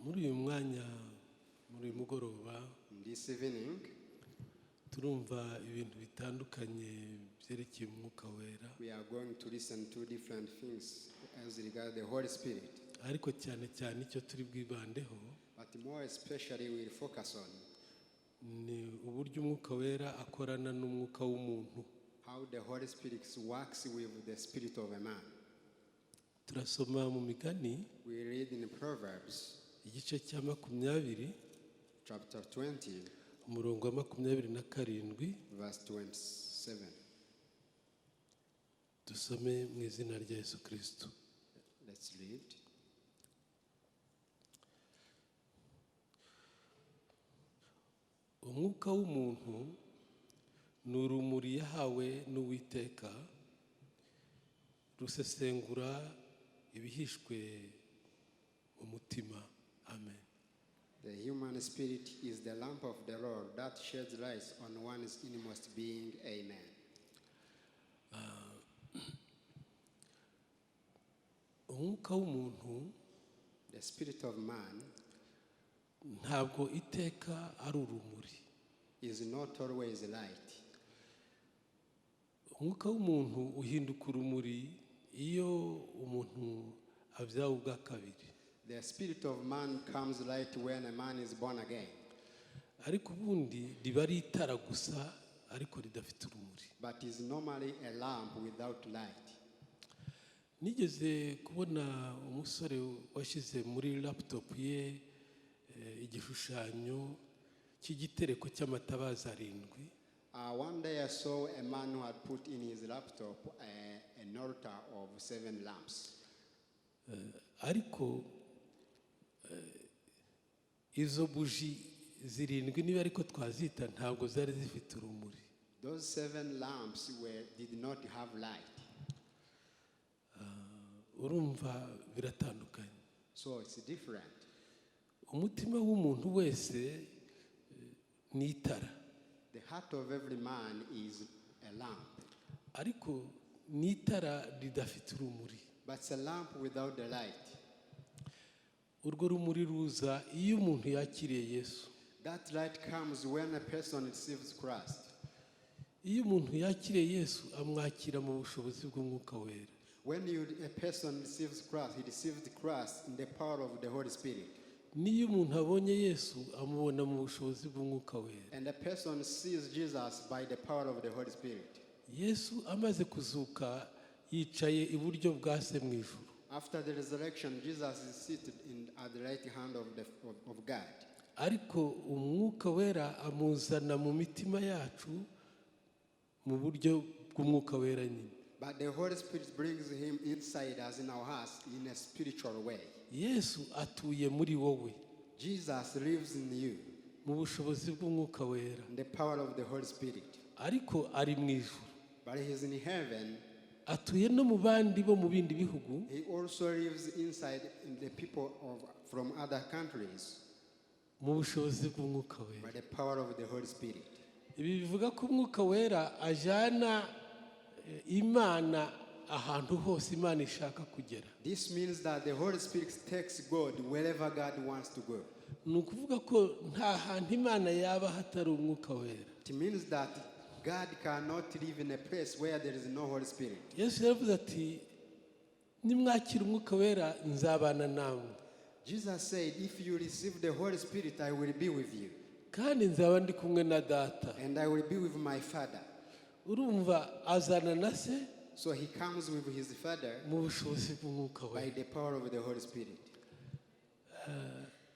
Muri uyu mwanya, muri uyu mugoroba, In this evening, turumva ibintu bitandukanye byerekeye Umwuka Wera. We are going to listen to different things as regard the Holy Spirit. Ariko cyane cyane icyo turi bwibandeho But more especially, we'll focus on ni uburyo Umwuka Wera akorana n'umwuka w'umuntu. How the Holy Spirit works with the spirit of a man. Turasoma mu Migani, We read in Proverbs igice cya 20, chapter 20, umurongo wa 27. Verse 27. Dusome mu izina rya Yesu Kirisito. Let's read. Umwuka w'umuntu ni urumuri yahawe n'Uwiteka, rusesengura ibihishwe mu mutima. Amen. The human spirit is the lamp of the Lord that sheds light on one's inmost being. Amen. Umwuka w'umuntu The spirit of man ntabwo iteka ari urumuri. Is not always light. Umwuka w'umuntu uhinduka urumuri iyo umuntu abyawe ubwa kabiri. The spirit of man comes light when a man is born again. Ariko ubundi riba ari itara gusa, ariko ridafite urumuri. But is normally a lamp without light. Nigeze kubona umusore washyize muri laptop ye igishushanyo cy'igitereko cy'amatabaza arindwi. One day I saw a man who had put in his laptop an altar of seven lamps. Ariko izo buji zirindwi, niba ariko twazita, ntabwo zari zifite urumuri. Those seven lamps did not have light. Urumva biratandukanye. So it's different. Umutima w'umuntu wese ni itara. The heart of every man is a lamp, ariko ni itara ridafite urumuri. But it's a lamp without the light. Urwo rumuri ruza iyo umuntu yakiriye Yesu. That light comes when a person receives Christ. Iyo umuntu yakiriye Yesu, amwakira mu bushobozi bw'Umwuka Wera. When a person receives Christ, he receives Christ in the power of the Holy Spirit. N'iyo umuntu abonye Yesu, amubona mu bushobozi bw'Umwuka Wera. And a person sees Jesus by the power of the Holy Spirit. Yesu amaze kuzuka yicaye iburyo bwa Se mu ijuru. After the resurrection, Jesus is seated at the right hand of God. Ariko Umwuka Wera amuzana mu mitima yacu mu buryo bw'Umwuka Wera nyine. But the Holy Spirit brings him inside us in our hearts in a spiritual way. Yesu atuye muri wowe Jesus lives in you mu bushobozi bw'Umwuka Wera, in the power of the Holy Spirit. Ariko ari mu ijuru. But he is in heaven. Atuye no mu bandi bo mu bindi bihugu He also lives inside in the people from other countries mu bushobozi bw'Umwuka Wera. By the power of the Holy Spirit. Ibi bivuga ko Umwuka Wera ajyana Imana ahantu hose Imana ishaka kugera. This means that the Holy Spirit takes God wherever God wants to go. Ni ukuvuga ko nta hantu Imana yaba hatari Umwuka Wera. It means that God cannot live in a place where there is no Holy Spirit. Yesu yaravuze ati: "Nimwakira Umwuka Wera, nzabana namwe." Jesus said, "If you receive the Holy Spirit, I will be with you, kandi nzaba ndi kumwe na Data." And I will be with my Father." Urumva azana na Se So he comes with his Father mu bushobozi bw'Umwuka by Wera. The power of the Holy Spirit.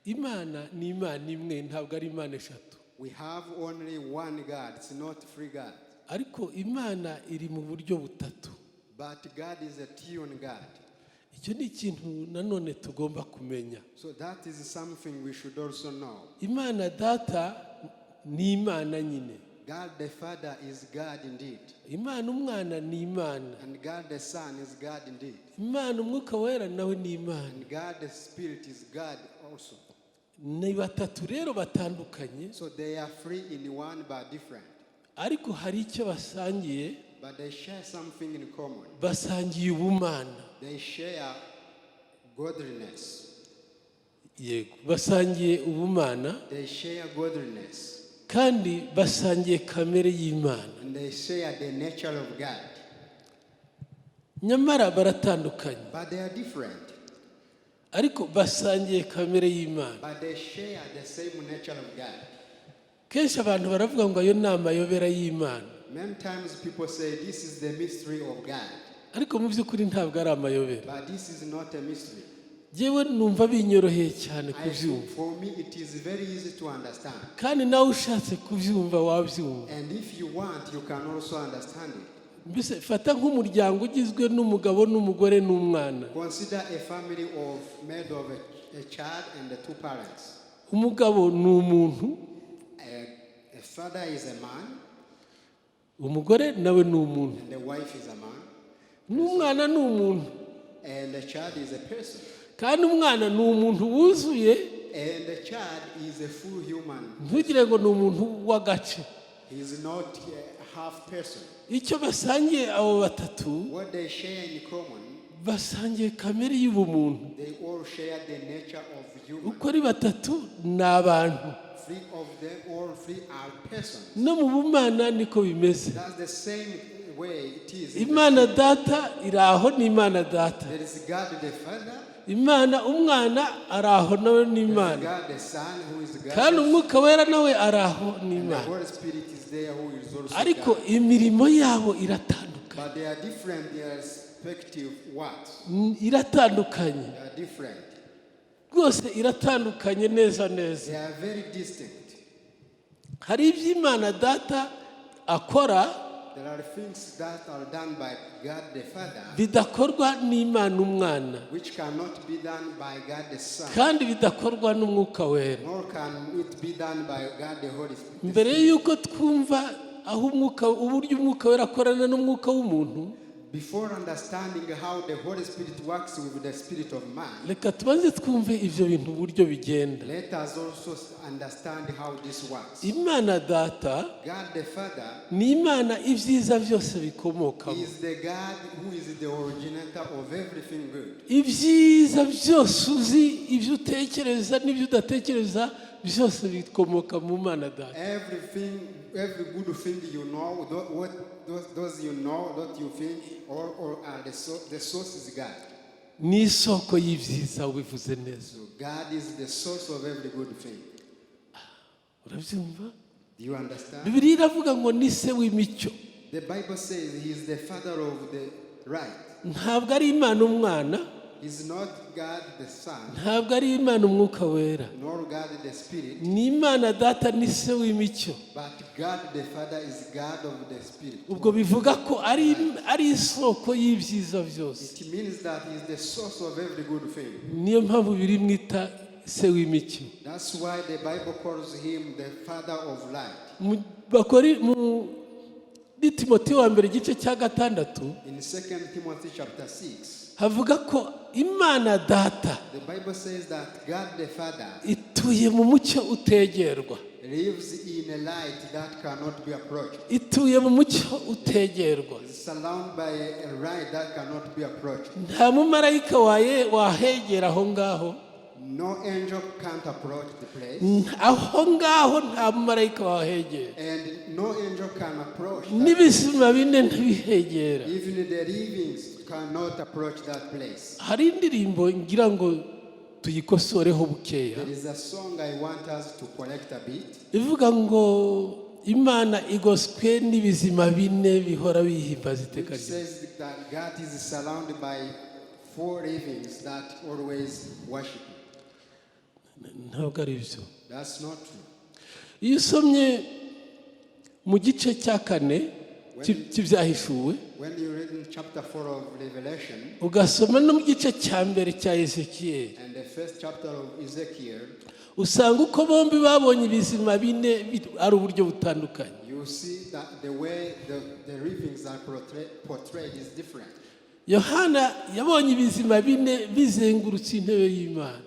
Imana ni Imana imwe, ntabwo ari Imana eshatu. We have only one God, it's not three God. Ariko Imana iri mu buryo butatu. But God is a triune God. Icyo ni ikintu nanone tugomba kumenya. So that is something we should also know. Imana Data ni Imana nyine. God the Father is God indeed. Imana Umwana ni Imana. And God the Son is God indeed. Imana Umwuka Wera nawe ni Imana. And God the Spirit is God also. Ni batatu rero batandukanye, So they are three in one but different. Ariko hari icyo basangiye. But they share something in common. Basangiye ubumana. They share godliness. Yego, basangiye ubumana. They share godliness. Kandi basangiye kamere y'Imana. And they share the nature of God. Nyamara baratandukanye. But they are different. Ariko basangiye kamere y'Imana. But they share the same nature of God. Kenshi abantu baravuga ngo ayo ni amayobera y'Imana. Many times people say this is the mystery of God. Ariko mu by'ukuri ntabwo ari amayobera. But this is not a mystery. Yewe, numva binyoroheye cyane kubyumva. For me, it is very easy to understand. Kandi nawe ushatse kubyumva wabyumva. And if you want, you can also understand it. Mbese fata nk'umuryango ugizwe n'umugabo n'umugore n'umwana. Consider a family of made of a child and the two parents. Umugabo ni umuntu. A father is a man, Umugore nawe ni umuntu. And the wife is a man, N'umwana ni umuntu. And the child is a person. Kandi umwana ni umuntu wuzuye. And the child is a full human. Ntugire ngo ni umuntu w'agace. He is not a half person. Icyo basangiye abo batatu, What they share in common, basangiye kamere y'ubumuntu. They all share the nature of human. Uko ari batatu ni abantu. Three of them, all three are persons. No mu bumana niko bimeze. That's the same way it is in the Imana spirit. Data iri aho ni Imana Data. There is God the Father, Imana Umwana ari aho nawe ni there is Imana. God the Son who is God, Kandi Umwuka Wera nawe ari aho ni and the Imana. Holy Spirit is there who is also Ariko God. imirimo yabo iratandukanye. But they are different, their respective works. Iratandukanye. They are different. Rwose iratandukanye neza neza. They are very distinct. Hari ibyo Imana Data akora There are things that are done by God the Father bidakorwa n'Imana Umwana, which cannot be done by God the Son, kandi bidakorwa n'Umwuka Wera. Nor can it be done by God the Holy Spirit. Mbere y'uko twumva aho umwuka uburyo Umwuka Wera akorana n'umwuka w'umuntu, Before understanding how the Holy Spirit works with the spirit of man, reka tubanze twumve ibyo bintu uburyo bigenda. Let us also understand how this works. Imana Data God the Father ni Imana ibyiza byose bikomokamo. Is the God who is the originator of everything good. Ibyiza byose uzi, ibyo utekereza n'ibyo udatekereza, byose bikomoka mu Mana Data. Everything, every good thing you know, what those you know, that you think, all are the source is God. Ni isoko y'ibyiza, ubivuze neza. So God is the source of every good thing. Urabyumva? Do you understand? Bibiliya iravuga ngo ni se w'imicyo. The Bible says He is the Father of the light. Ntabwo ari Imana Umwana. He's not God the Son, Ntabwo ari Imana Umwuka Wera. Nor God the Spirit, Ni Imana Data, ni se w'imicyo. But God the Father is God of the Spirit. Ubwo bivuga ko ari isoko y'ibyiza byose. It means that He is the source of every good thing. Niyo mpamvu biri mwita se w'imicyo. That's why the Bible calls Him the Father of light. Muri Timoteyo wa mbere igice cya 6, In 2 Timothy chapter 6, havuga ko Imana Data the Bible says that God the Father ituye mu mucyo utegerwa. Lives in a light that cannot be approached. Ituye mu mucyo utegerwa. Is surrounded by a light that cannot be approached. Nta mumarayika waye wahegera aho ngaho. No angel can't approach the place, Aho ngaho nta mumarayika wahegera. And no angel can approach that. N'ibizima bine ntibihegera. Even the livings cannot approach that place. Hari indirimbo ngira ngo tuyikosoreho bukeya. There is a song I want us to correct a bit. Ivuga ngo Imana igoswe n'ibizima bine bihora bihimbaza iteka Which ryose. Says that God is surrounded by four livings that always worship Him. Ntabwo ari byo. That's not true. Iyo usomye mu gice cya 4 cy'Ibyahishuwe, When you read in chapter 4 of Revelation ugasoma no mu gice cya 1 cya Ezekiyeli, and the first chapter of Ezekiel, usanga uko bombi babonye ibizima bine ari uburyo butandukanye. You see that the way the livings are portrayed is different. Yohana yabonye ibizima bine bizengurutse intebe y'Imana.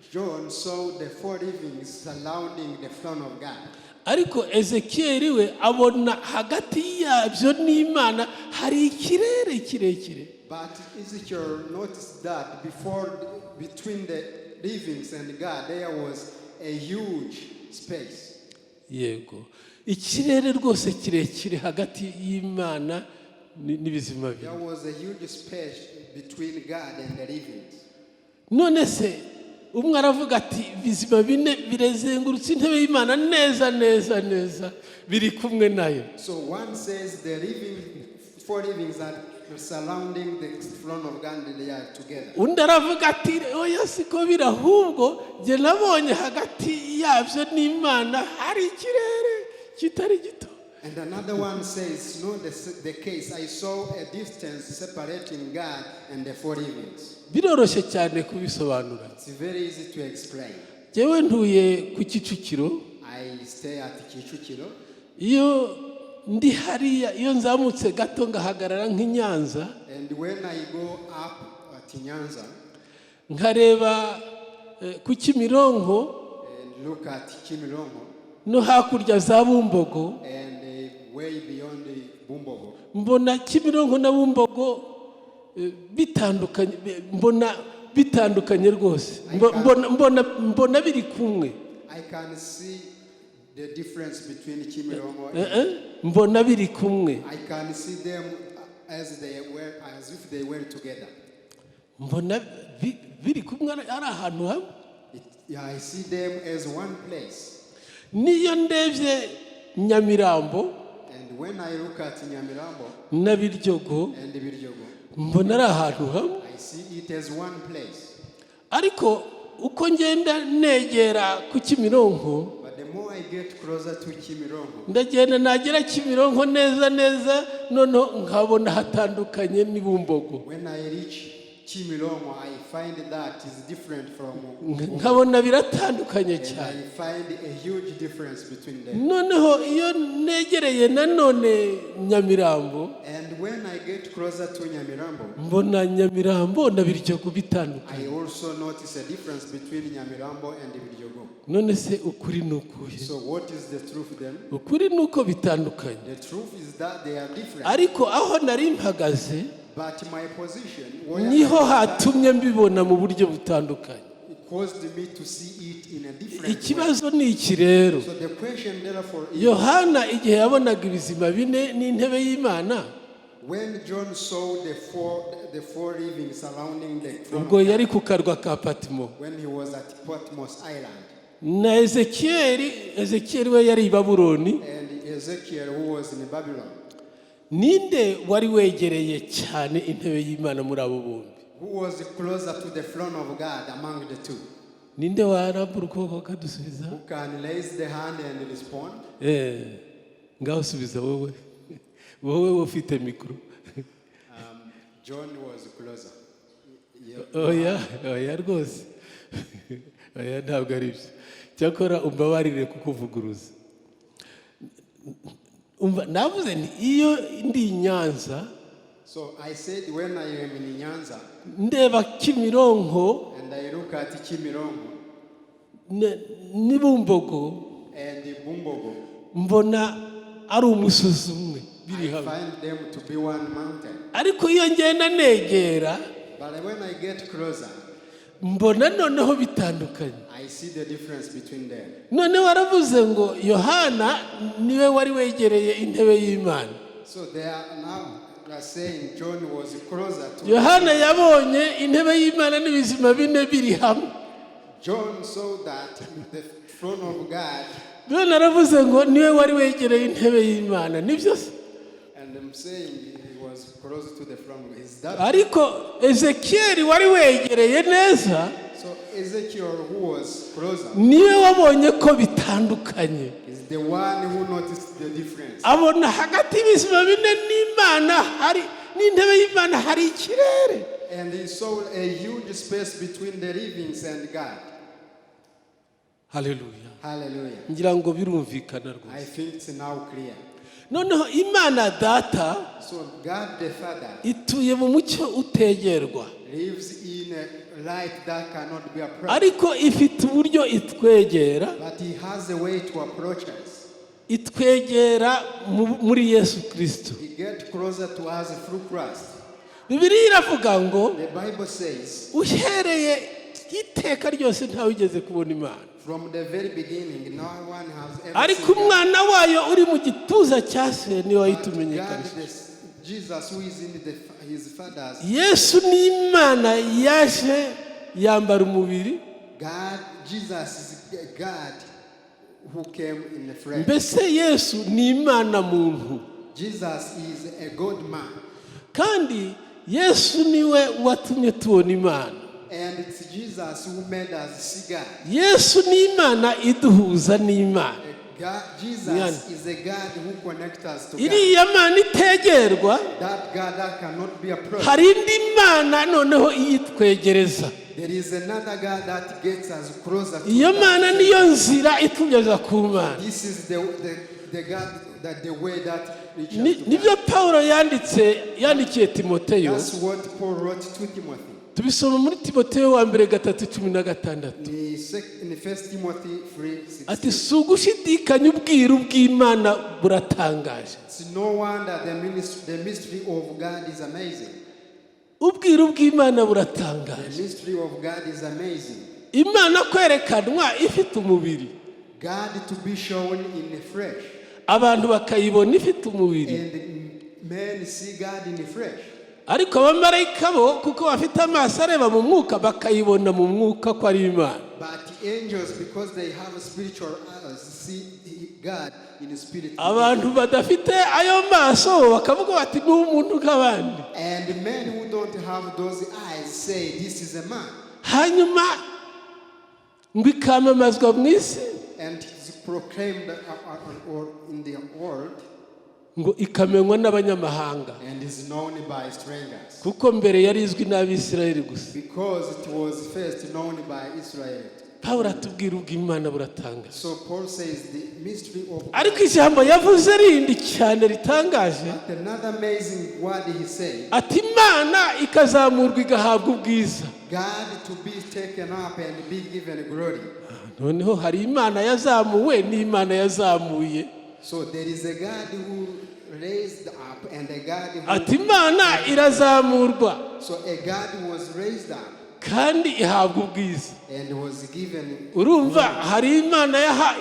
John saw the four livings surrounding the throne of God. Ariko Ezekiyeli we abona hagati yabyo n'Imana hari ikirere kirekire. But Ezekiel noticed that between the livings and God, there was a huge space. Yego, ikirere rwose kirekire hagati y'Imana n'ibizima bine. There was a huge space between God and the livings. None se umwe aravuga ati ibizima bine birezengurutse intebe y'Imana neza neza neza, biri kumwe nayo. So one says the living, four livings are surrounding the throne of God and they are together. Undi aravuga ati oya, siko biri, ahubwo njye nabonye hagati yabyo n'Imana hari ikirere kitari gito. And another one says, no, the case, I saw a distance separating God and the four livings. Biroroshye cyane kubisobanura. It's very easy to explain. Njyewe ntuye ku Kicukiro. I stay at Kicukiro. Iyo ndi hariya, iyo nzamutse gato ngahagarara nk'i Nyanza, And when I go up at Nyanza nkareba ku Kimironko and look at Kimironko no hakurya za Bumbogo, and way beyond the Bumbogo, mbona Kimironko na Bumbogo bitandukanye, mbona bitandukanye rwose. Mbona biri kumwe. I can see the difference between Kimironko and Mbona biri kumwe. I can see them as they were, as if they were together. Mbona biri kumwe, ari ahantu hamwe. Yeah, I see them as one place. Niyo ndebye Nyamirambo And when I look at Nyamirambo na Biryogo, and Biryogo, mbona ari ahantu hamwe. I see it as one place. Ariko uko ngenda negera ku Kimironko, But the more I get closer to Kimironko, ndagenda nagera Kimironko neza neza, noneho nkabona hatandukanye n'i Bumbogo. When I reach Kimironko, I find that is different from Nkabona biratandukanye and cyane. I find a huge difference between them. Noneho iyo negereye nanone Nyamirambo, And when I get closer to Nyamirambo, mbona Nyamirambo na Biryogo bitandukanye. I also notice a difference between Nyamirambo and Biryogo. None se ukuri ni ukuhe? So what is the truth then? Ukuri ni uko bitandukanye. The truth is that they are different. Ariko aho nari mpagaze But my position, where niho I was at, hatumye mbibona mu buryo butandukanye. It caused me to see it in a different way. Ikibazo ni iki rero: So the question therefore is, Yohana igihe yabonaga ibizima bine n'intebe y'Imana, when John saw the four living surrounding the throne, ubwo yari ku karwa ka Patimo, when he was at Patmos Island, na Ezekiyeli, Ezekiyeli we yari i Babuloni, and Ezekiel, who was in Babylon, ninde wari wegereye cyane intebe y'Imana muri abo bombi? Who was closer to the throne of God among the two? Ninde warambura ukuboko akadusubiza? Who can raise the hand and respond? Ngaho subiza wowe, wowe ufite mikoro. John was closer. Yeah. Oya, oya rwose, oya, ntabwo ari byo. Cyakora umbabarire kukuvuguruza. Umva, navuze nti iyo ndi i Nyanza, So I said when I am in Nyanza ndeba Kimironko and I look at Kimironko n'i Bumbogo, and Bumbogo, mbona ari umusozi umwe biri I hamwe. Find them to be one mountain. Ariko iyo ngenda negera, But when I get closer, mbona noneho bitandukanye. I see the difference between them. Noneho aravuze ngo Yohana niwe wari wegereye intebe y'Imana. So they are now they are saying John was closer to. Yohana yabonye intebe y'Imana n'ibizima bine biri hamwe. John saw that the throne of God, None aravuze ngo niwe wari wegereye intebe y'Imana, nibyo se? And I'm saying he was close to the throne. Is that Ariko Ezekiyeli wari wegereye neza, so? Ezekiel, who was closer, niwe wabonye ko bitandukanye. Is the one who noticed the difference. Abona hagati y'ibizima bine n'Imana hari n'intebe y'Imana hari ikirere. And he saw a huge space between the livings and God. Haleluya. Hallelujah. Ngira ngo birumvikana rwose. I think it's now clear. Noneho Imana Data So God the Father ituye mu mucyo utegerwa, lives in a light that cannot be approached. Ariko ifite uburyo itwegera. But he has a way to approach us. Itwegera muri Yesu Kirisito. He gets closer to us through Christ. Bibiliya iravuga ngo The Bible says, uhereye Iteka ryose ntawigeze kubona Imana. From the very beginning, no one has ever Ariko seen God. umwana wayo uri mu gituza cya Se niwe But God, wayitumenyekanishije. Jesus, who is in his father's, Yesu ni Imana yaje yambara umubiri. God, Jesus is God who came in the flesh. Mbese Yesu ni Imana muntu. Jesus is a God man. Kandi Yesu niwe watumye tubona Imana. And it's Jesus who made us see God. Yesu ni Imana iduhuza n'Imana. God, Jesus is a God who connects us to God. Iriya Mana itegerwa, That God that cannot be approached. hari indi Mana noneho iyitwegereza. There is another God that gets us closer to Iyo God. Mana niyo nzira itugeza ku Mana. This is the God that the way that reaches to God. Nibyo Pawulo yanditse, yandikiye Timoteyo. That's what Paul wrote to Timothy. Tubisoma muri Timoteyo wa mbere 3:16. In First Timothy 3:6. Ati: "Si ugushidikanya, ubwiru bw'Imana buratangaje." It's no wonder the mystery of God is amazing. Ubwiru bw'Imana The buratangaje. mystery of God is amazing. Imana kwerekanwa ifite umubiri, God to be shown in the flesh. abantu bakayibona ifite umubiri. And men see God in the flesh. Ariko abamarayika bo, kuko bafite amaso areba mu mwuka, bakayibona mu mwuka ko ari Imana. But angels, because they have spiritual eyes, see God in spirit. Abantu badafite ayo maso bo bakavuga bati: "Ni umuntu nk'abandi." And men who don't have those eyes say, "This is a man." Hanyuma ngo ikamamazwa mu isi, And it's proclaimed or in the world ngo ikamenywa n'abanyamahanga, and is known by strangers. Kuko mbere yari izwi n'Abisirayeli gusa. Because it was first known by Israel. Pawulo atubwira ubw'Imana buratangaje. So Paul says the mystery of God. Ariko ijambo yavuze rindi cyane ritangaje, But another amazing word he said, ati: "Imana ikazamurwa igahabwa ubwiza." God to be taken up and be given glory. Noneho hari Imana yazamuwe n'Imana yazamuye. So there is a God who raised up and a God who Ati: "Imana irazamurwa So a God was raised up kandi ihabwa ubwiza." and was given. Urumva hari Imana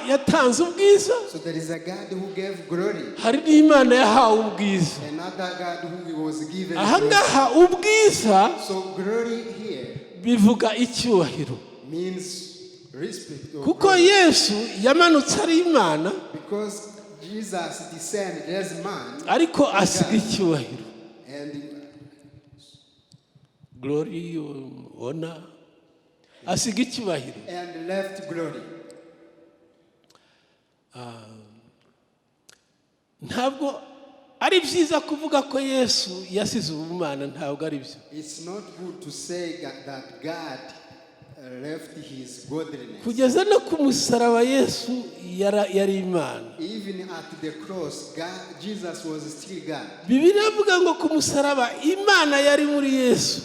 yatanze ubwiza, So there is a God who gave glory, hari n'Imana yahawe ubwiza. Another God who was given Aha glory. ngaha ubwiza So glory here bivuga icyubahiro, means respect or kuko glory. Yesu yamanutse ari Imana, Because Jesus descended as man ariko asiga icyubahiro, and glory, honor, asiga icyubahiro. And left glory. Ntabwo ari byiza kuvuga ko Yesu yasize ubumana, ntabwo ari byo. It's not good to say that God left his godliness. Kugeza no ku musaraba Yesu yari Imana. Even at the cross, God, Jesus was still God. Bibiliya avuga ngo ku musaraba Imana yari muri Yesu.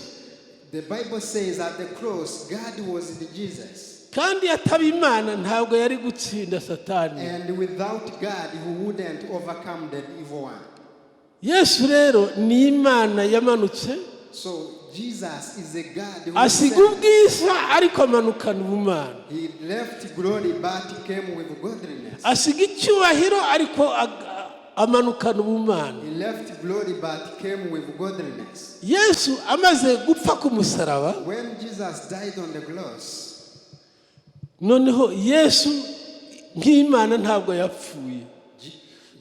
The Bible says at the cross, God was in Jesus. Kandi ataba Imana ntabwo yari gutsinda Satani. And without God, he wouldn't overcome the evil one. Yesu rero ni Imana yamanutse, So Jesus is a God who asiga sent. ubwiza ariko amanukana ubumana. He left glory but came with godliness. Asiga icyubahiro ariko amanukana ubumana. He left glory but came with godliness. Yesu amaze gupfa ku musaraba, When Jesus died on the cross, noneho Yesu nk'Imana ntabwo yapfuye.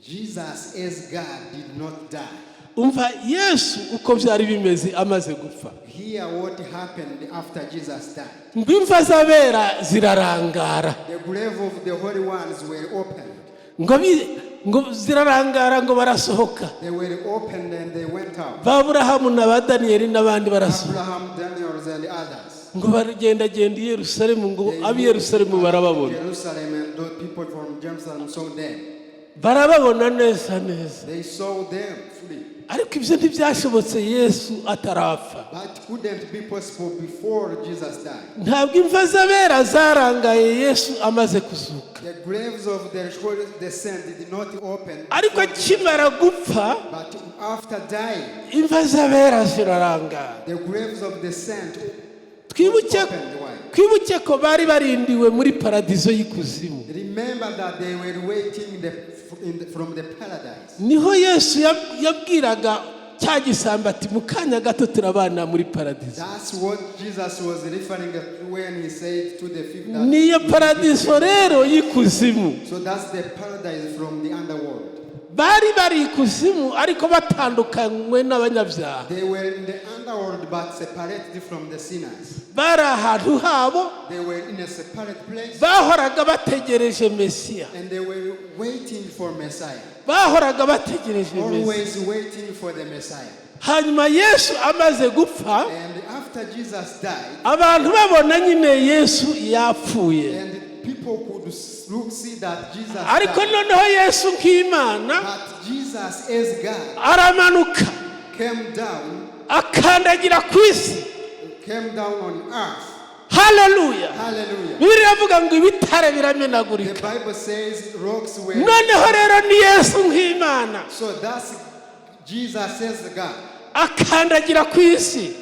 Jesus as God did not die. Umva Yesu uko byari bimeze amaze gupfa. Hear what happened after Jesus died. Ngo imva z'abera zirarangara. The grave of the holy ones were opened. Ngo zirarangara, ngo barasohoka. They were opened and they went out. Ba Aburahamu na ba Daniyeli n'abandi barasohoka. Abraham, Daniel, and others. Ngo baragendagenda i Yerusalemu, ngo ab'i Yerusalemu barababona. Jerusalem and those people from Jerusalem saw them. Barababona neza neza. They saw them fully. Ariko ibyo ntibyashobotse Yesu atarapfa. But couldn't be possible before Jesus died. Ntabwo imva z'abera zarangaye Yesu amaze kuzuka. The graves of the holy the saints did not open. Ariko before Jesus. akimara gupfa, But after dying, imva z'abera zirarangara. the graves of the saints Twibuke opened wide. Twibuke ko bari barindiwe muri paradizo y'ikuzimu. Remember that they were waiting from the paradise. Niho Yesu yabwiraga cya gisambo ati mu kanya gato turabana muri paradizo. That's what Jesus was referring to when he said to the thief that. Niyo paradizo rero y'ikuzimu. So that's the paradise from the underworld. Bari bari ikuzimu ariko batandukanywe n'abanyabyaha. They were in the underworld but separated from the sinners. Bari ahantu habo. They were in a separate place Bahoraga bategereje Mesiya. And they were waiting for Messiah. Bahoraga bategereje Mesiya. Always waiting for the Messiah. Hanyuma Yesu amaze gupfa, And after Jesus died, abantu babona nyine Yesu yapfuye, and people could look, see that Jesus ariko died. Noneho Yesu nk'Imana But Jesus as God aramanuka, came down, akandagira ku isi. Came down on earth. Haleluya. Hallelujah. Bibiliya iravuga ngo ibitare The biramenagurika. Bible says rocks were. Noneho rero ni Yesu nk'Imana So that's Jesus as God akandagira ku isi,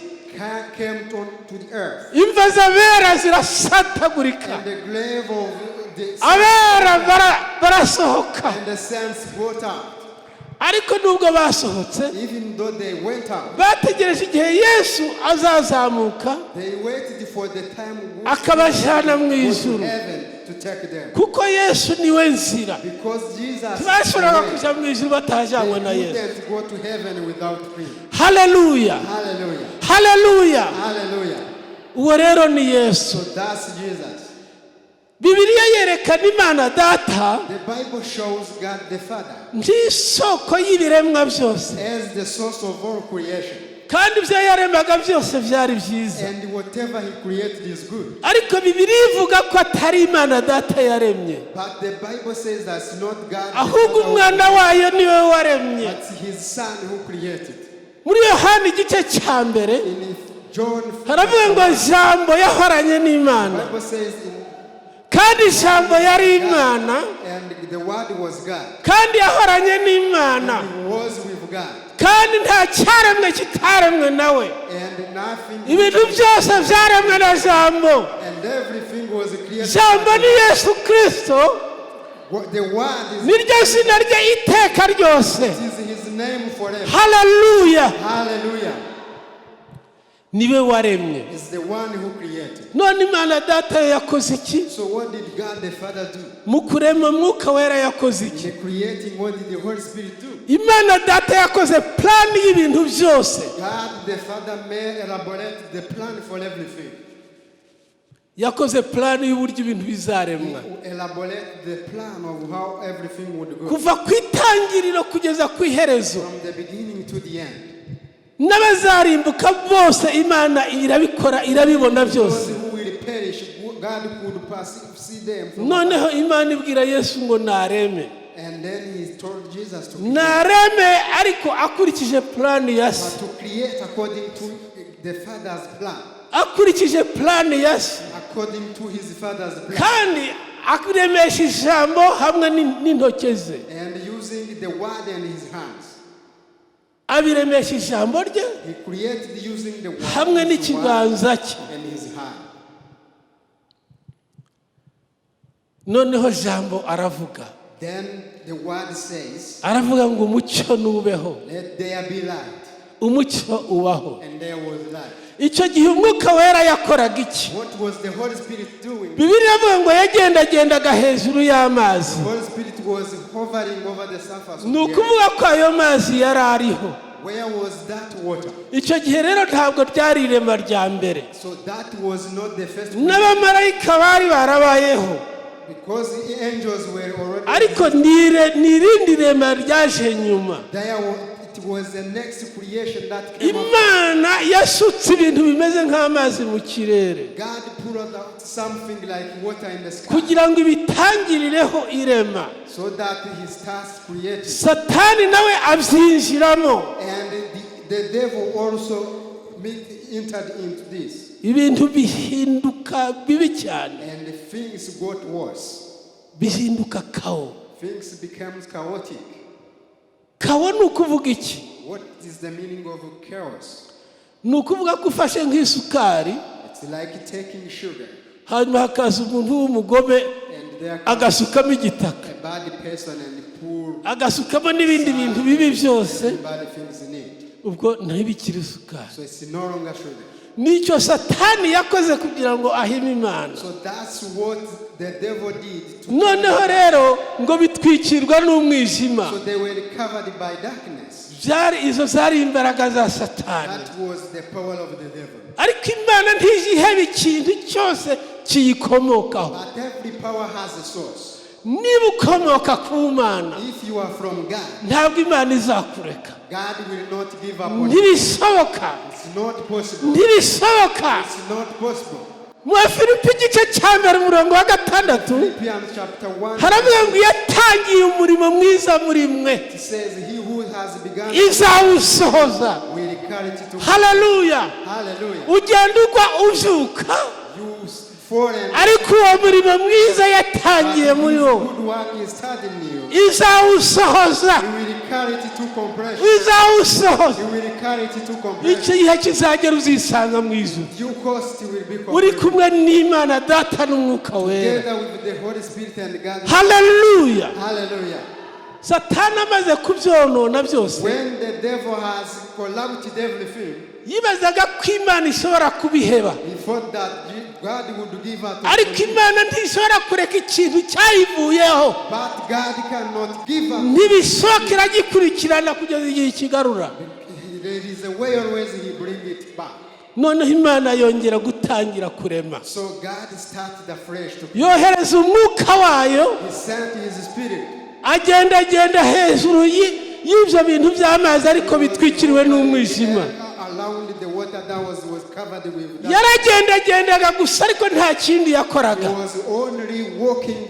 came to the earth. Imva z'abera zirasatagurika. And the grave of the Abera barasohoka. And the saints got out. Ariko nubwo basohotse, Even though they went out, bategereje igihe Yesu azazamuka they waited for the time which akabajyana mu go to ijuru, heaven to take them. Kuko Yesu niwe nzira. Because Jesus is Ntibashoboraga the way. kujya mu ijuru batajanywe na They Yesu. couldn't go to heaven without him. Haleluya. Hallelujah. Haleluya. Hallelujah. Uwo rero ni Yesu. So that's Jesus. Bibiliya yerekana Imana Data The Bible shows God the Father nk'isoko y'ibiremwa byose, as the source of all creation. Kandi ibyo yaremaga byose byari byiza. And whatever he created is good. Ariko Bibiliya ivuga ko atari Imana Data yaremye, But the Bible says that's not God the ahubwo Father who umwana wayo niwe waremye. but his son who created. Muri Yohani igice cya mbere In John, haravuga ngo Jambo yahoranye n'Imana, the Bible says in, kandi Ijambo yari Imana, and the Word was God. Kandi yahoranye n'Imana, He was with God. Kandi nta cyaremwe kitaremwe nawe. And nothing Ibintu byose byaremwe na Jambo. And everything was created. Jambo ni Yesu Kirisito. The Word is, Niryo zina rye iteka ryose. Is his name forever. Haleluya. Hallelujah. Niwe waremye. Is the one who created. None Imana Data yakoze iki? So what did God the Father do? Mu kurema Mwuka Wera yakoze In iki? the creating, what did the Holy Spirit do? Imana Data yakoze plan y'ibintu byose. God the Father may elaborate the plan for everything. Yakoze plan y'uburyo ibintu bizaremwa, He elaborate the plan of how everything would go. Kuva ku itangiriro kugeza ku iherezo. From the beginning to the end. N'abazarimbuka bose Imana irabikora irabibona byose. Those who will perish, God could pass, see them. From Noneho Imana ibwira Yesu ngo nareme. And then he told Jesus to create, Nareme ariko akurikije plan ya se. But to create according to the Father's plan. Akurikije plan ya se. According to his Father's plan. Kandi aremesha ijambo hamwe n'intoke ze. And using the word in his hands. Abiremesha ijambo rye He created using the word, hamwe his word n'ikiganza cye. And his hand. Noneho Jambo aravuga. Then the word says, Aravuga ngo umucyo nubeho. "Let there be light." Umucyo ubaho. And there was light. Icyo gihe Umwuka Wera yakoraga iki? What was the Holy Spirit doing? Bibiliya iravuga ngo yagendagendaga hejuru y'amazi. The Holy Spirit was hovering over the surface of Ni the earth. ukuvuga ko ayo mazi yari ariho. Where was that water? Icyo gihe rero ntabwo ryari irema rya mbere. So that was not the first N'abamarayika bari barabayeho, because the angels were already ariko ni irindi rema ryaje nyuma. there. It was the next creation that came up. Imana yasutse ibintu bimeze nk'amazi mu kirere God poured out something like water in the sky kugira ngo ibitangirireho irema. So that he starts creating. Satani nawe abyinjiramo. And the devil also entered into this. Ibintu bihinduka bibi cyane. And things got worse. Bihinduka chaos. Things became chaotic. Chaos ni ukuvuga iki? What is the meaning of chaos? Ni ukuvuga ko ufashe nk'isukari, It's like taking sugar Hanyuma hakaza umuntu w'umugome and there comes agasukamo igitaka, a bad person and pour agasukamo n'ibindi bintu bibi byose. Bad things in it. Ubwo ntibikiri isukari. So it's no longer sugar. Nicyo Satani yakoze kugira ngo ahime Imana. So that's what the devil did. Noneho rero ngo bitwikirwa n'umwijima. So they were covered by darkness. Byari izo zari imbaraga za Satani. That was the power of the devil. Ariko Imana ntijya iheba ikintu cyose kiyikomokaho. But every power has a source. Niba ukomoka ku Mana, If you are from God, ntabwo Imana izakureka. God will not give up on you. Ntibishoboka. It's not possible. Ntibishoboka. It's not possible. Mu Bafilipi igice cya mbere umurongo wa gatandatu, Philippians chapter 1 haravuga ngo yatangiye umurimo mwiza muri mwe, it says, "He who has begun izawusohoza." will carry it to Haleluya. Hallelujah. Ugenda ugwa ubyuka, You fall and ariko uwo murimo mwiza yatangiye but muri his wowe, good work is started in you. izawusohoza. He will carry it to completion. Izawusohoza. He will carry it to completion. Icyo gihe kizagera uzisanga mu ijuru Due cost will be uri completed. kumwe n'Imana Data n'Umwuka Wera. Together with the Holy Spirit and God. Haleluya. Hallelujah. Satani amaze kubyonona byose, When the devil has corrupted everything, yibazaga ko Imana ishobora kubiheba. He thought that God would give us. Ariko Imana ntishobora kureka ikintu cyayivuyeho. But God cannot give up. Ntibishoboka, iragikurikirana kugeza igihe ikigarura. There is a way always He bring it back. Noneho Imana yongera gutangira kurema. So God started afresh to Yohereza umwuka wayo, He sent His Spirit. agendagenda hejuru y'ibyo bintu by'amazi ariko bitwikiriwe n'umwijima. Around the water that was covered with that. Yaragendagendaga gusa ariko nta kindi yakoraga. He was only walking,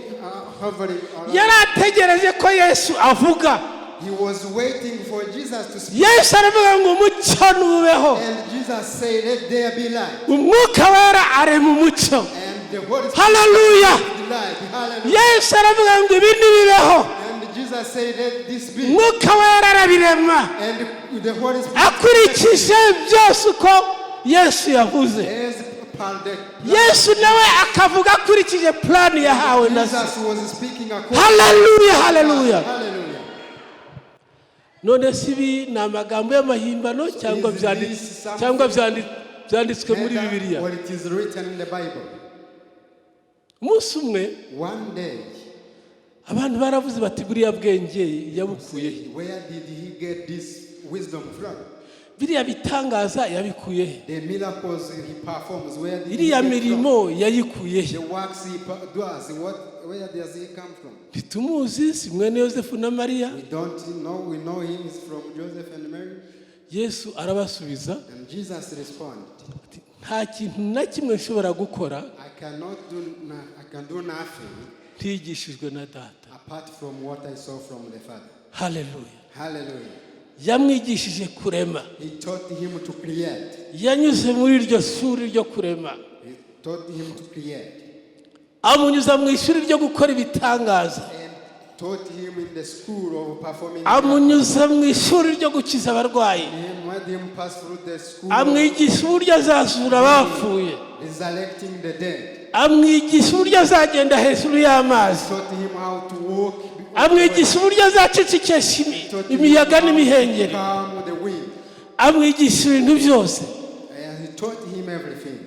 hovering around. Yari ategereje ko Yesu avuga. He was waiting for Jesus to speak. Yesu aravuga ngo umucyo nubeho. And Jesus said, "Let there be light." Umwuka Wera arema umucyo. And the Holy Spirit Haleluya. made light. Hallelujah. Yesu aravuga ngo ibi nibibeho. And Jesus said, "Let this be." Umwuka Wera arabirema And the Holy Spirit, akurikije byose uko Yesu yavuze. As per the Yesu nawe akavuga akurikije plan yahawe na se. Jesus was speaking according. Haleluya, haleluya. Hallelujah. None se ibi ni amagambo y'amahimbano cyangwa Is this something cyangwa byanditswe muri Bibiliya? What it is written in the Bible. Umunsi umwe One day, abantu baravuze bati buriya bwenge yabukuye he? Where did he get this wisdom from? Biriya bitangaza yabikuye he? The miracles he performs, where did he Iriya get from? mirimo yayikuye he? The works he does, where does he come from? Ntitumuzi, si mwene Yosefu na Mariya? We don't know. We know him is from Joseph and Mary. Yesu arabasubiza And Jesus responded, ati nta kintu na kimwe nshobora gukora I cannot do, I can do nothing ntigishijwe na Data. Apart from what I saw from the Father." Haleluya. Hallelujah. Yamwigishije kurema. He taught him to create. Yanyuze muri iryo shuri ryo kurema, He taught him to create. Amunyuza mu ishuri ryo gukora ibitangaza, And taught him in the school of performing miracles. amunyuza mu ishuri ryo gukiza abarwayi, He made him pass through the school of amwigisha uburyo azazura abapfuye, resurrecting the dead. Amwigisha uburyo azagenda hejuru y'amazi, Taught him how to walk. Amwigisha uburyo azacecekesha Taught him imiyaga how to n'imihengeri, calm the wind. Amwigisha ibintu byose. And he taught him everything.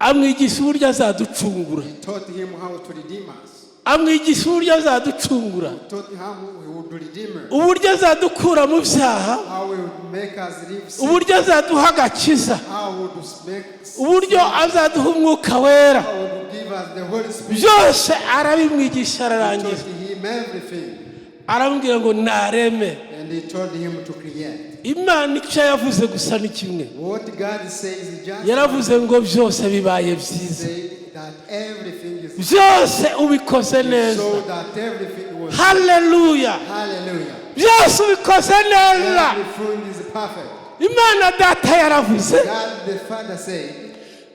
Amwigisha uburyo azaducungura. He taught him how to redeem us. Amwigisha uburyo azaducungura, He taught him how he would redeem us. Uburyo azadukura mu byaha, How he would make us live sin. Uburyo azaduha agakiza, How he would make uburyo azaduha Umwuka Wera. How he would give us the Holy Spirit. Byose arabimwigisha He ararangiza. taught him everything. Aramubwira ngo nareme. And he told him to create. Imana icyo yavuze gusa ni kimwe. What God says is just Yaravuze ngo byose bibaye byiza. Say that everything is Byose ubikoze neza. So that everything was Haleluya. Hallelujah. Byose ubikoze neza. Everything is perfect. Imana Data yaravuze God the Father said,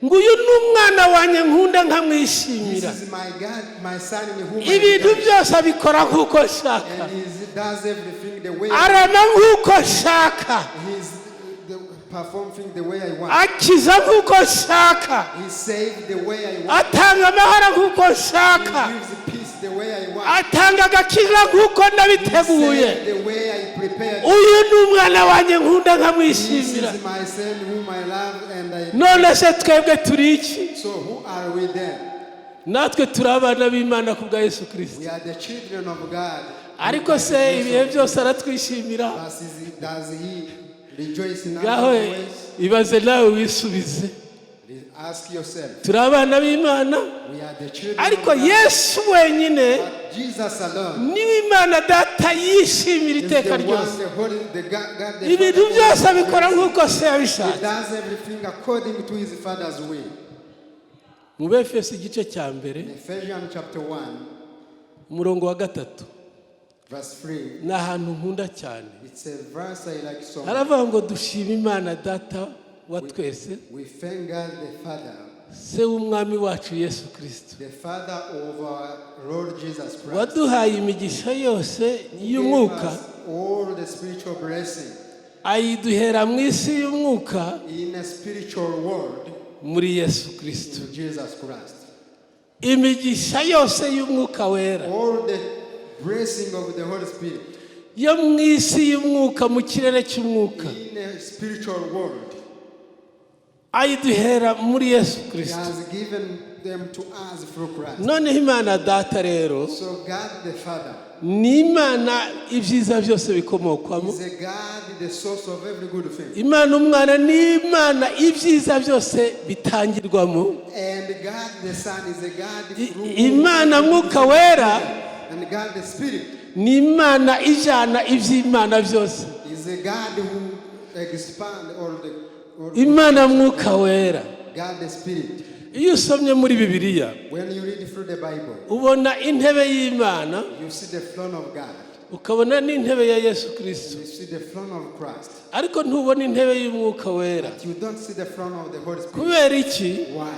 ngo uyu ni umwana wanjye nkunda "This nkamwishimira. Is my God, my son in whom I Ibintu rejoice." byose abikora nk'uko nshaka. And he does everything the way Arema nk'uko nshaka. he's the, perform things the way I want. Akiza nk'uko nshaka. He saves the way I want. Atanga amahoro nk'uko nshaka. He gives peace the way I want. Atanga agakiza nk'uko He nabiteguye. saves the way I prepared. Uyu ni umwana wanjye nkunda This nkamwishimira. is my son whom I love and I. None se twebwe turi iki? So who are we then? Natwe turi abana b'Imana ku bwa Yesu Kirisito. We are the children of God. Ariko se ibihe byose aratwishimira? Does he rejoice in our Ngaho ways? ibaze nawe wisubize. Ask yourself. Turi abana b'Imana. We are the children Ariko of God. Yesu wenyine But Jesus alone niwe Imana Data yishimira is iteka the one, ryose. the Holy, the God, God the Ibintu Father. byose abikora nk'uko se He yabishatse. does everything according to his Father's will. Mu Befeso igice cya mbere, In Ephesians chapter 1, umurongo wa 3, verse 3, ni ahantu nkunda cyane. It's a verse I like so much. Haravuga ngo dushima Imana Data wa twese, We thank God the Father, Se w'Umwami wacu Yesu Kirisito, the Father of our Lord Jesus Christ, waduhaye imigisha yose who gave y'umwuka, us all the spiritual blessing ayiduhera mu isi y'umwuka in a spiritual world muri Yesu Kirisito. in Jesus Christ. Imigisha yose y'Umwuka Wera All the blessing of the Holy Spirit yo mu isi y'umwuka, mu kirere cy'umwuka, in a spiritual world, ayiduhera muri Yesu He Kirisito. has given them to us through Christ. Noneho Imana Data rero So God the Father ni Imana ibyiza byose bikomokwamo. is a God, the source of every good thing. Imana Umwana ni Imana ibyiza byose bitangirwamo. And God the Son is a God through whom Imana Mwuka Wera And God the Spirit ni Imana ijana iby'Imana byose. Is a God who expand all the all Imana Mwuka Wera, God the Spirit. Iyo usomye muri Bibiliya, When you read through the Bible, ubona intebe y'Imana, you see the throne of God. Ukabona n'intebe ya Yesu Kirisito, You see the throne of Christ. Ariko ntubona intebe y'Umwuka Wera. But you don't see the throne of the Holy Spirit. Kubera iki? Why?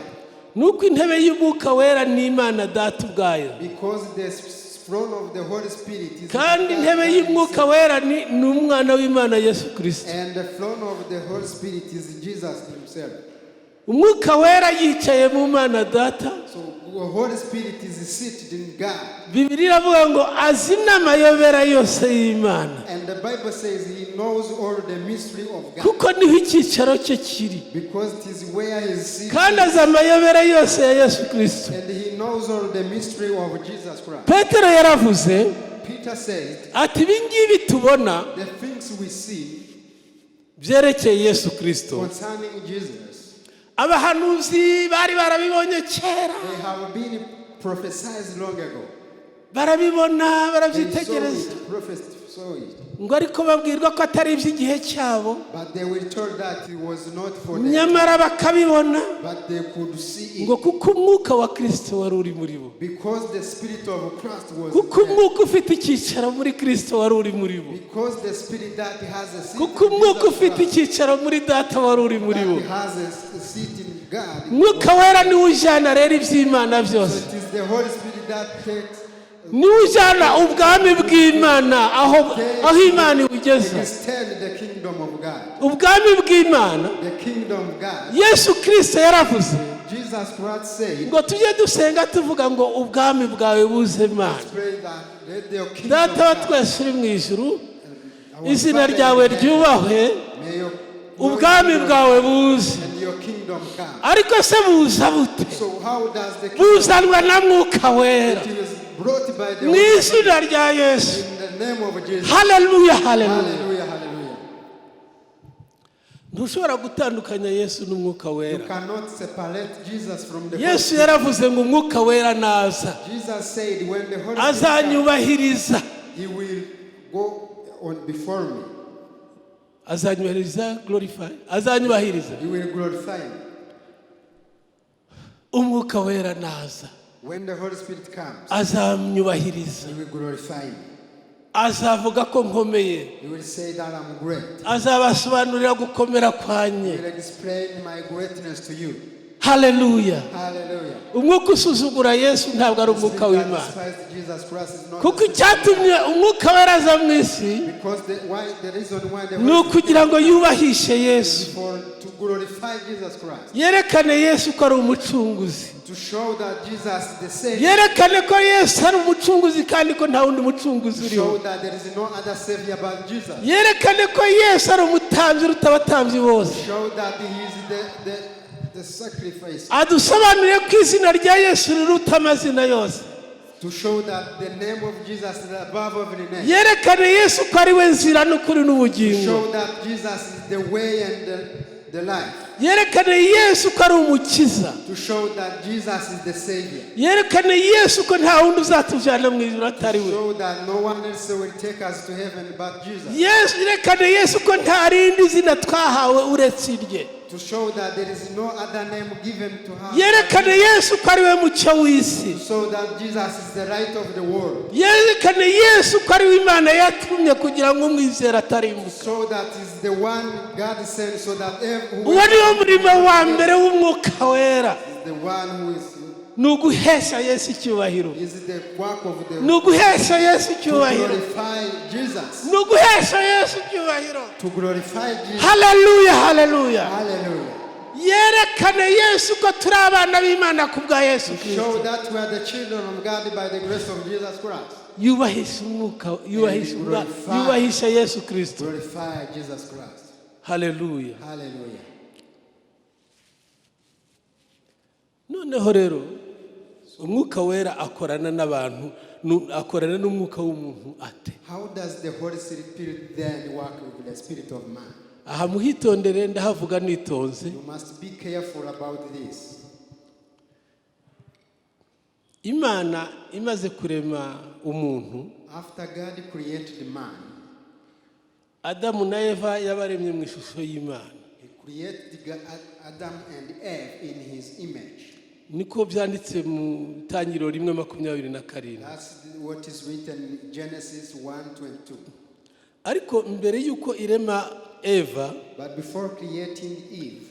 Nuko intebe y'Umwuka Wera ni Imana Data ubwayo. Because the throne of the Holy Spirit is Kandi God intebe y'Umwuka himself. Wera ni Umwana w'Imana Yesu Kirisito. And the throne of the Holy Spirit is Jesus himself. Umwuka Wera yicaye mu Mana Data. So the Holy Spirit is seated in God. Bibiliya iravuga ngo azi n'amayobera yose y'Imana, And the Bible says he knows all the mystery of God. Kuko niho icyicaro cye kiri. Because it is where he is seated. Kandi azi amayobera yose ya Yesu Kirisito. And he knows all the mystery of Jesus Christ. Petero yaravuze Peter said, ati ibi ngibi tubona the things we see byerekeye Yesu Kirisito, concerning Jesus, abahanuzi bari barabibonye kera. They have been prophesied long ago. Barabibona, They saw barabyitegereza, it, prophets saw it. Ngo ariko babwirwa ko atari iby'igihe cyabo. But they were told that it was not for them. Nyamara bakabibona, But they could see ngo it kuko Umwuka wa Kirisito wari uri muri bo, because the Spirit of Christ was kuko in them. Umwuka ufite icyicaro muri Kirisito wari uri muri bo, Because the Spirit that has a seat kuko in Umwuka Jesus ufite Christ, icyicaro muri Data wari uri muri bo. that has a seat in God. Mwuka Wera niwe ujyana rero iby'Imana So byose, it is the Holy Spirit that takes niwe ujyana ubwami bw'Imana aho Imana ibugeza. Extend the kingdom of God. Ubwami bw'Imana, The kingdom of God. Yesu Kirisito yaravuze Jesus Christ said, ngo tujye dusenga tuvuga ngo ubwami bwawe buze Mana. Pray that let your kingdom Data wa come. twese uri mu ijuru, Our izina Father in ryawe heaven, ryubahwe, may your ubwami bwawe buze. And your kingdom come. Ariko se buza bute? So how does the kingdom Buzanwa na Mwuka Wera It is brought by the mu Holy Spirit izina rya Yesu. In the name of Jesus. Haleluya, haleluya. Hallelujah, hallelujah. Ntushobora gutandukanya Yesu n'Umwuka You Wera. Cannot separate Jesus from the Holy Yesu Spirit. yaravuze ngo Umwuka Wera naza Jesus said when the Holy Spirit comes, azanyubahiriza. He will go on before me. Azanyubahiriza, glorify, azanyubahiriza. He will glorify me. Umwuka Wera naza When the Holy Spirit comes, azanyubahiriza. He will glorify me. Azavuga ko nkomeye. He will say that I'm great. Azabasobanurira gukomera He kwanjye. will explain my greatness to you. Haleluya. Hallelujah. Umwuka usuzugura Yesu ntabwo ari umwuka Spirit that w'Imana. despises Jesus Christ is not Kuko the Spirit of God. icyatumye Umwuka Wera aza mu isi Because the reason why the ni Holy ukugira ngo yubahishe Yesu, is for to glorify Jesus Christ, yerekane Yesu ko ari umucunguzi, to show that Jesus is the Savior, yerekane ko Yesu ari umucunguzi kandi ko nta wundi mucunguzi to uriho, show that there is no other Savior but Jesus, yerekane ko Yesu ari umutambyi uruta abatambyi bose, to show that He is the sacrifice, adusobanurire ko izina rya Yesu riruta amazina yose, to show that the name of Jesus is above every name, yerekane Yesu ko ari we nzira n'ukuri to n'ubugingo, show that Jesus is the way and the life, yerekane Yesu ko ari umukiza, to show that Jesus is the Savior, yerekane Yesu ko nta wundi uzatujyana mu ijuru atari we, show that no one else will take us to heaven but Jesus, Yesu, yerekane Yesu ko nta rindi zina twahawe uretse irye, to show that there is no other name given to us, yerekane Yesu ko ari we mucyo w'isi, so that Jesus is the light of the world, yerekane Yesu ko ari we Imana yatumye kugira ngo umwizera atarimbuka. So that is the one God sent, so that every Uwo niwo murimo wa mbere w'Umwuka Wera, is the one who is ni uguhesha Yesu icyubahiro, is the work of the ni uguhesha Yesu to icyubahiro, glorify Jesus, ni uguhesha Yesu icyubahiro. To glorify Jesus. Haleluya, haleluya. Hallelujah. Yerekane Yesu ko turi abana b'Imana ku bwa Yesu Kirisito. Show that we are the children of God by the grace of Jesus Christ. Yubahisha umwuka, yubahisha Yesu Kirisito. Glorify Jesus Christ. Haleluya. Hallelujah. Noneho rero Umwuka Wera akorana n'abantu akorana n'umwuka w'umuntu ate? How does the Holy Spirit then work with the spirit of man? Aha muhitondere, ndahavuga nitonze. You must be careful about this. Imana imaze kurema umuntu, After God created man, Adamu na Eva yabaremye mu ishusho y'Imana. He created Adam and Eve in His image. Niko byanditse mu Itangiriro 1:27. That's what is written in Genesis 1:22. Ariko mbere y'uko irema Eva, But before creating Eve,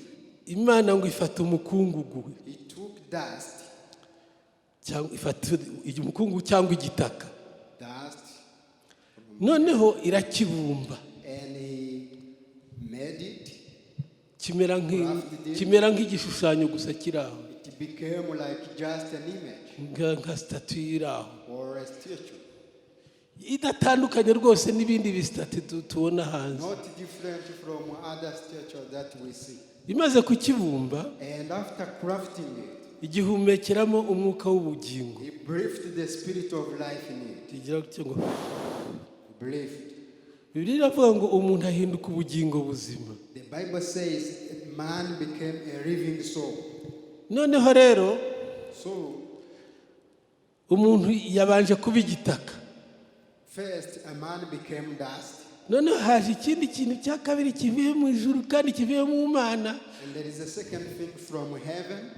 Imana ngo ifata umukungugu, He took dust, cyangwa ifata umukungugu cyangwa igitaka, dust, noneho irakibumba, and He made it. Kimera nk'igishushanyo gusa kiri aho, It became like just an image nka statue iri aho, or a statue, idatandukanye rwose n'ibindi bi statue tubona hanze. Not different from other statues that we see. Imaze kukibumba, And after crafting it, igihumekeramo umwuka w'ubugingo. He breathed the spirit of life in it. Kigira gutya ngo Breathed. Bibiliya iravuga ngo umuntu ahinduka ubugingo buzima. The Bible says man became a living soul. Noneho rero So umuntu yabanje kuba igitaka, first a man became dust, noneho haje ikindi kintu cya kabiri kivuye mu ijuru kandi kivuye mu Mana, and there is a second thing from heaven,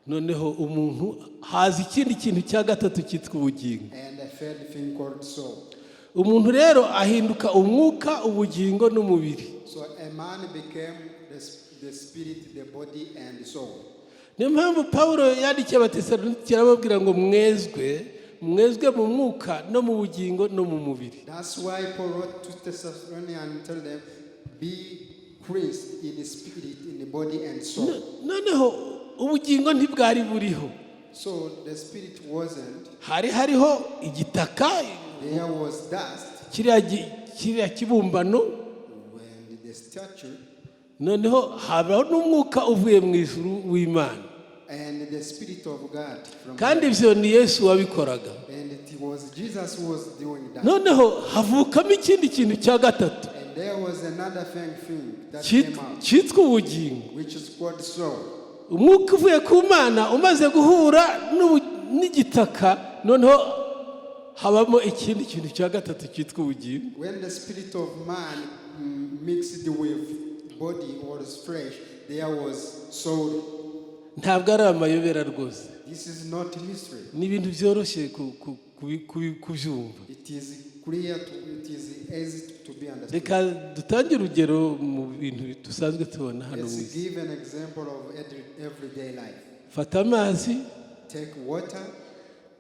noneho umuntu haza ikindi kintu cya gatatu cyitwa ubugingo. And a third thing called soul. Umuntu rero ahinduka umwuka, ubugingo n'umubiri. So a man became the spirit, the body, and the soul. Niyo mpamvu Pawulo yandikiye Abatesalonike arababwira ngo mwezwe, mwezwe mu mwuka no mu bugingo no mu mubiri. That's why Paul wrote to Thessalonians and tell them, "Be cleansed in the spirit, in the body, and soul." Noneho ubugingo ntibwari buriho. So the spirit wasn't. Hari hariho igitaka, There was dust kiriya kibumbano, when the statue noneho habaho n'umwuka uvuye mu ijuru w'Imana, and the spirit of God from kandi ibyo ni Yesu wabikoraga. And it was Jesus who was doing that. Noneho havukamo ikindi kintu cya gatatu And there was another thing that came out, cyitwa ubugingo. Which is called soul. Umwuka uvuye ku Mana umaze guhura n'igitaka, noneho habamo ikindi kintu cya gatatu cyitwa ubugingo. When the spirit of man mixed with body or flesh, there was soul. Ntabwo ari amayobera rwose. This is not mystery. Ni ibintu byoroshye kubyumva. It is clear to, it is easy to be understood. Reka dutange urugero mu bintu dusanzwe tubona hano mu Let's isi. Give an example of everyday life. Fata amazi, Take water,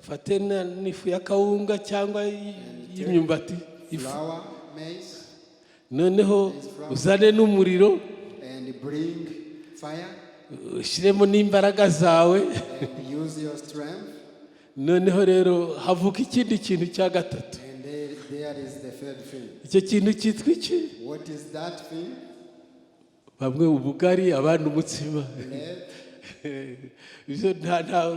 fate n'ifu y'akawunga cyangwa y'imyumbati ifu, flour, maize, noneho uzane n'umuriro, and bring fire, ushyiremo n'imbaraga zawe, and use your strength. Noneho rero havuka ikindi kintu cya gatatu. And there is the third thing. Icyo kintu cyitwa iki? What is that thing? Bamwe ubugari, abandi umutsima. Bread. Ibyo nta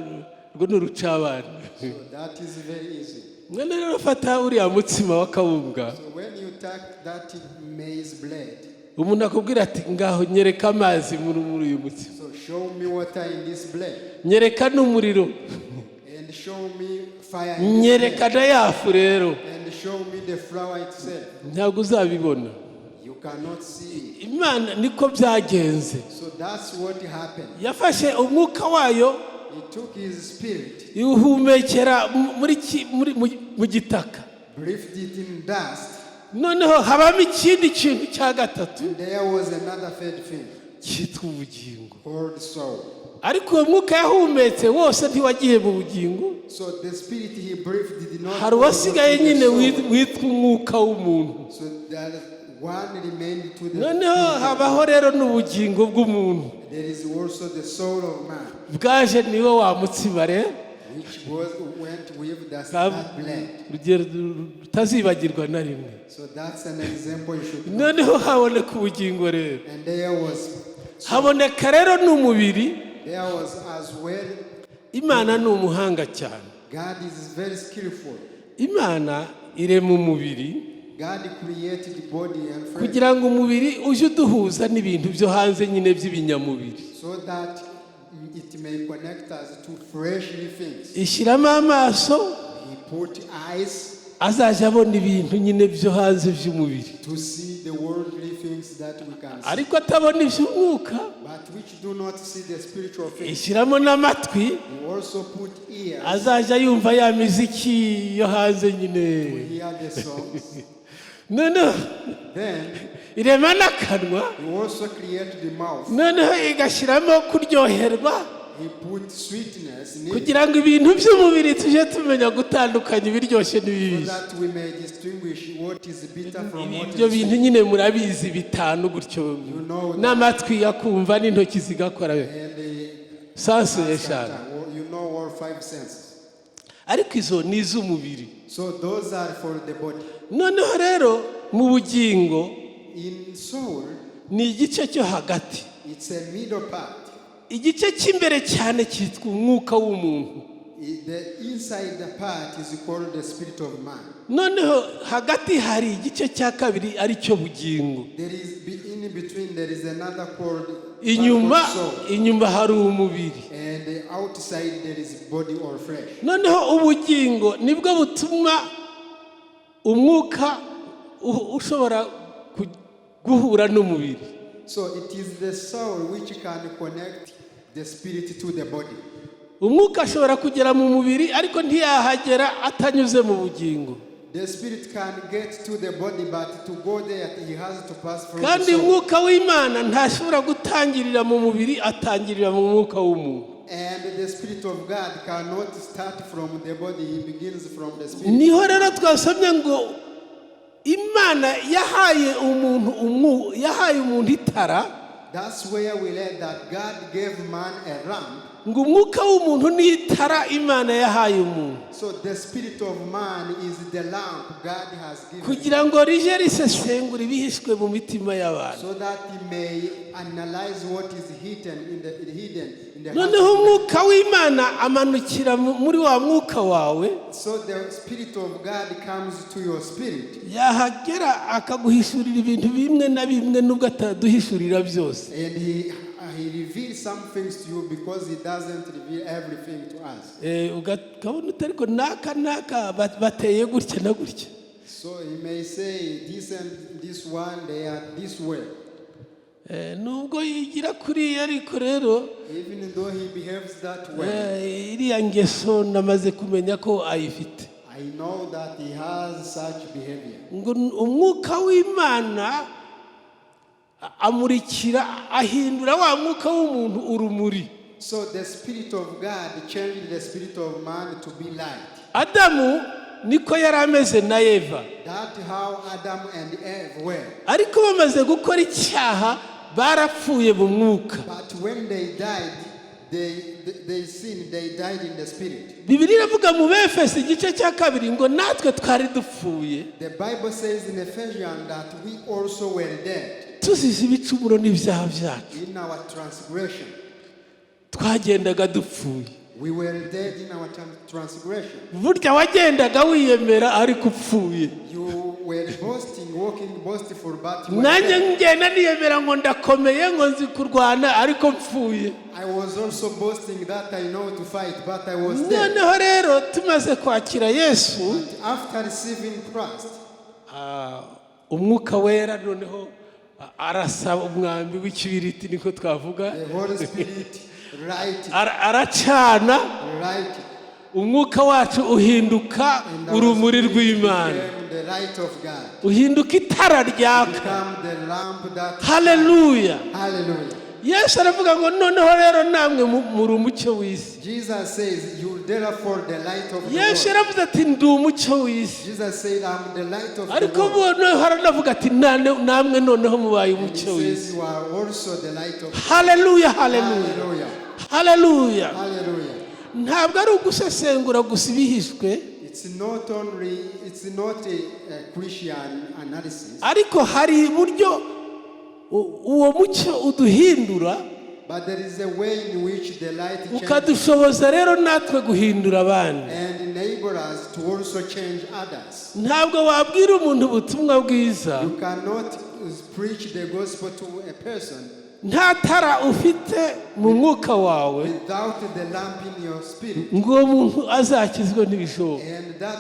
urwo ni urucabana. So that is very easy. None rero fata uriya mutsima w'akawunga, So when you take that maize bread, umuntu akubwira ati ngaho nyereka amazi muri uyu mutsima, so show me water in this bread, nyereka n'umuriro, and show me fire in this nyereka bread, na ya fu rero, and show me the flour itself. Ntabwo uzabibona. You cannot see it. Imana niko byagenze. So that's what happened. Yafashe umwuka wayo, He took his spirit, iwuhumekera muri ki- muri- mu- mu gitaka, breathed it in dust, noneho habamo ikindi kintu cya gatatu and there was another third thing cyitwa ubugingo. Called soul. Ariko uwo mwuka yahumetse wose ntiwagiye mu bugingo. So the spirit he breathed did not Hari go uwasigaye to the nyine soul. witwa umwuka w'umuntu. So that one remained to the Noneho spirit. habaho rero n'ubugingo bw'umuntu. There is also the soul of man, Bwaje niwe wa mutsima rero, which was went with that bread. Urugero rutazibagirwa na rimwe. So that's an example you should know. Noneho haboneka ubugingo rero, And there was haboneka rero n'umubiri. There was as well. Imana ni umuhanga cyane. God is very skillful. Imana irema umubiri God created body and flesh kugira ngo umubiri ujye uduhuza n'ibintu byo hanze nyine by'ibinyamubiri. So that it may connect us to fleshly things. Ishyiramo amaso, He put eyes azajya abona ibintu nyine byo hanze by'umubiri, to see the worldly things that we can see, ariko atabona iby'umwuka. But which do not see the spiritual things. Ishyiramo n'amatwi, He also put ears azajya yumva ya miziki yo hanze nyine. To hear the songs. Noneho Then irema n'akanwa, he also created the mouth. Noneho igashyiramo kuryoherwa, He put sweetness in it kugira ngo ibintu by'umubiri tujye tumenya gutandukanya ibiryoshye n'ibibi. So that we may distinguish what is bitter from what Ibyo is bintu sweet. Nyine murabizi bitanu gutyo, You know that. N'amatwi akumva n'intoki zigakora, And the senses eshanu. You know all five senses. Ariko izo ni iz'umubiri. So those are for the body. Noneho rero mu bugingo, In soul, ni igice cyo hagati. It's a middle part. Igice cy'imbere cyane cyitwa umwuka w'umuntu. The inside the part is called the spirit of man. Noneho hagati hari igice cya kabiri aricyo bugingo. There is in between there is another called part Inyuma called soul. Inyuma hari umubiri. And the outside there is body or flesh. Noneho ubugingo nibwo butuma umwuka ushobora guhura n'umubiri. So it is the soul which can connect the spirit to the body. Umwuka ashobora kugera mu mubiri ariko ntiyahagera atanyuze mu bugingo. The spirit can get to the body, but to go there, he has to pass through the Kandi soul. Umwuka w'Imana ntashobora gutangirira mu mubiri, atangirira mu mwuka w'umuntu. And the Spirit of God cannot start from the body, he begins from the spirit. Niho rero twasomye ngo Imana yahaye umuntu yahaye umuntu itara, That's where we read that God gave man a lamp. Ngo umwuka w'umuntu ni itara Imana yahaye umuntu, So the spirit of man is the lamp God has given, kugira ngo rije risesengura ibihishwe mu mitima y'abantu. So that he may analyze what is hidden in the heart Noneho of man. Umwuka w'Imana amanukira muri wa mwuka wawe, So the Spirit of God comes to your spirit yahagera akaguhishurira ibintu bimwe na bimwe nubwo ataduhishurira byose. And he reveals some things to you because he doesn't reveal everything to us. Ukabona uti ariko naka naka bateye gutya na gutya. So he may say this and this one, they are this way. Nubwo yigira kuriya ariko rero, Even though he behaves that way, iriya ngeso namaze kumenya ko ayifite. I know that he has such behavior. Ngo umwuka w'Imana amurikira, ahindura wa mwuka w'umuntu urumuri. So the Spirit of God changed the spirit of man to be light. Adamu niko yari ameze na Eva. That's how Adam and Eve were. Ariko bamaze gukora icyaha, barapfuye mu mwuka. But when they died, they sinned, they died in the spirit. Bibiliya iravuga mu Befesi igice cya 2 ngo natwe twari dupfuye The Bible says in Ephesians that we also were dead tuzize ibicumuro n'ibyaha byacu. In our transgression. Twagendaga dupfuye. We were dead in our transgression. Burya wagendaga wiyemera ariko upfuye. You were boasting, walking boastful, but you were Nanjye dead. ngenda niyemera ngo ndakomeye, ngo nzi kurwana, ariko mpfuye. I was also boasting that I know to fight, but I was dead. Noneho rero tumaze kwakira Yesu, But after receiving Christ, umwuka wera noneho arasaba umwambi w'ikibiriti, niko twavuga. The Holy Spirit light, Aracana light, umwuka wacu uhinduka and our urumuri spirit rw'Imana, became the light of God. uhinduka itara ryaka. Become the lamp that. Haleluya! Hallelujah. Yesu aravuga ngo noneho rero namwe muri umucyo w'isi. Jesus says, "You therefore the light of the Yesu world." yaravuze ati ndi umucyo w'isi. Jesus said, "I'm the light of the Ariko world." noneho aranavuga ati namwe noneho mubaye And he umucyo says, w'isi. "You are also the light of." Haleluya, haleluya! Hallelujah. Haleluya! Hallelujah. Ntabwo ari ugusesengura gusa ibihishwe, It's not a Christian analysis, ariko hari uburyo uwo mucyo uduhindura, but there is a way in which the light changes ukadushoboza rero natwe guhindura abandi. And enable us to also change others. Ntabwo wabwira umuntu ubutumwa bwiza You cannot preach the gospel to a person nta tara ufite mu mwuka wawe without the lamp in your spirit. ngo uwo muntu azakizwe, ntibishoboka. And that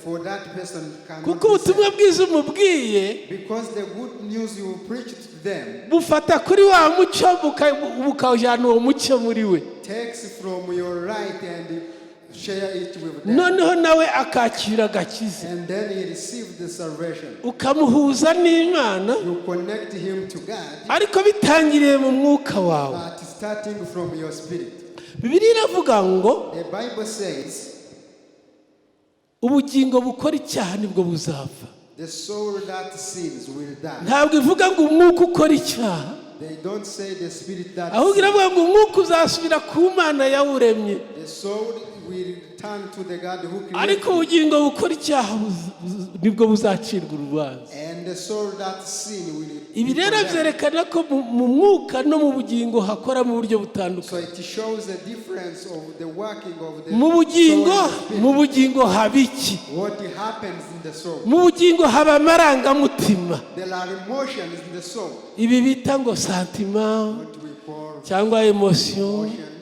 for that person cannot Kuko be ubutumwa saved. bwiza umubwiye Because the good news you preach to them bufata kuri wa mucyo, bukawujyana uwo mucyo muri we, takes from your light and share it with them. Noneho nawe akakira agakiza. And then he received the salvation. Ukamuhuza n'Imana, You connect him to God, ariko bitangiriye mu mwuka wawe. But starting from your spirit. Bibiliya iravuga ngo The Bible says ubugingo bukora icyaha nibwo buzapfa. The soul that sins will die. Ntabwo ivuga ngo umwuka ukora icyaha, They don't say the spirit that ahubwo sins. iravuga ngo umwuka uzasubira ku Mana yawuremye, The soul will turn to the God who created ariko it. Ubugingo bukora icyaha nibwo buzacirwa urubanza. And the soul that sin will Ibi be rero condemned. byerekana ko mu mwuka no mu bugingo hakora mu buryo So butandukanye. it shows the difference of the working of the Mu bugingo, soul and the spirit. mu bugingo haba iki? What happens in the soul? Mu bugingo haba amarangamutima. There are emotions in the soul. Ibi bita ngo sentiment What we call cyangwa émotion. emotions.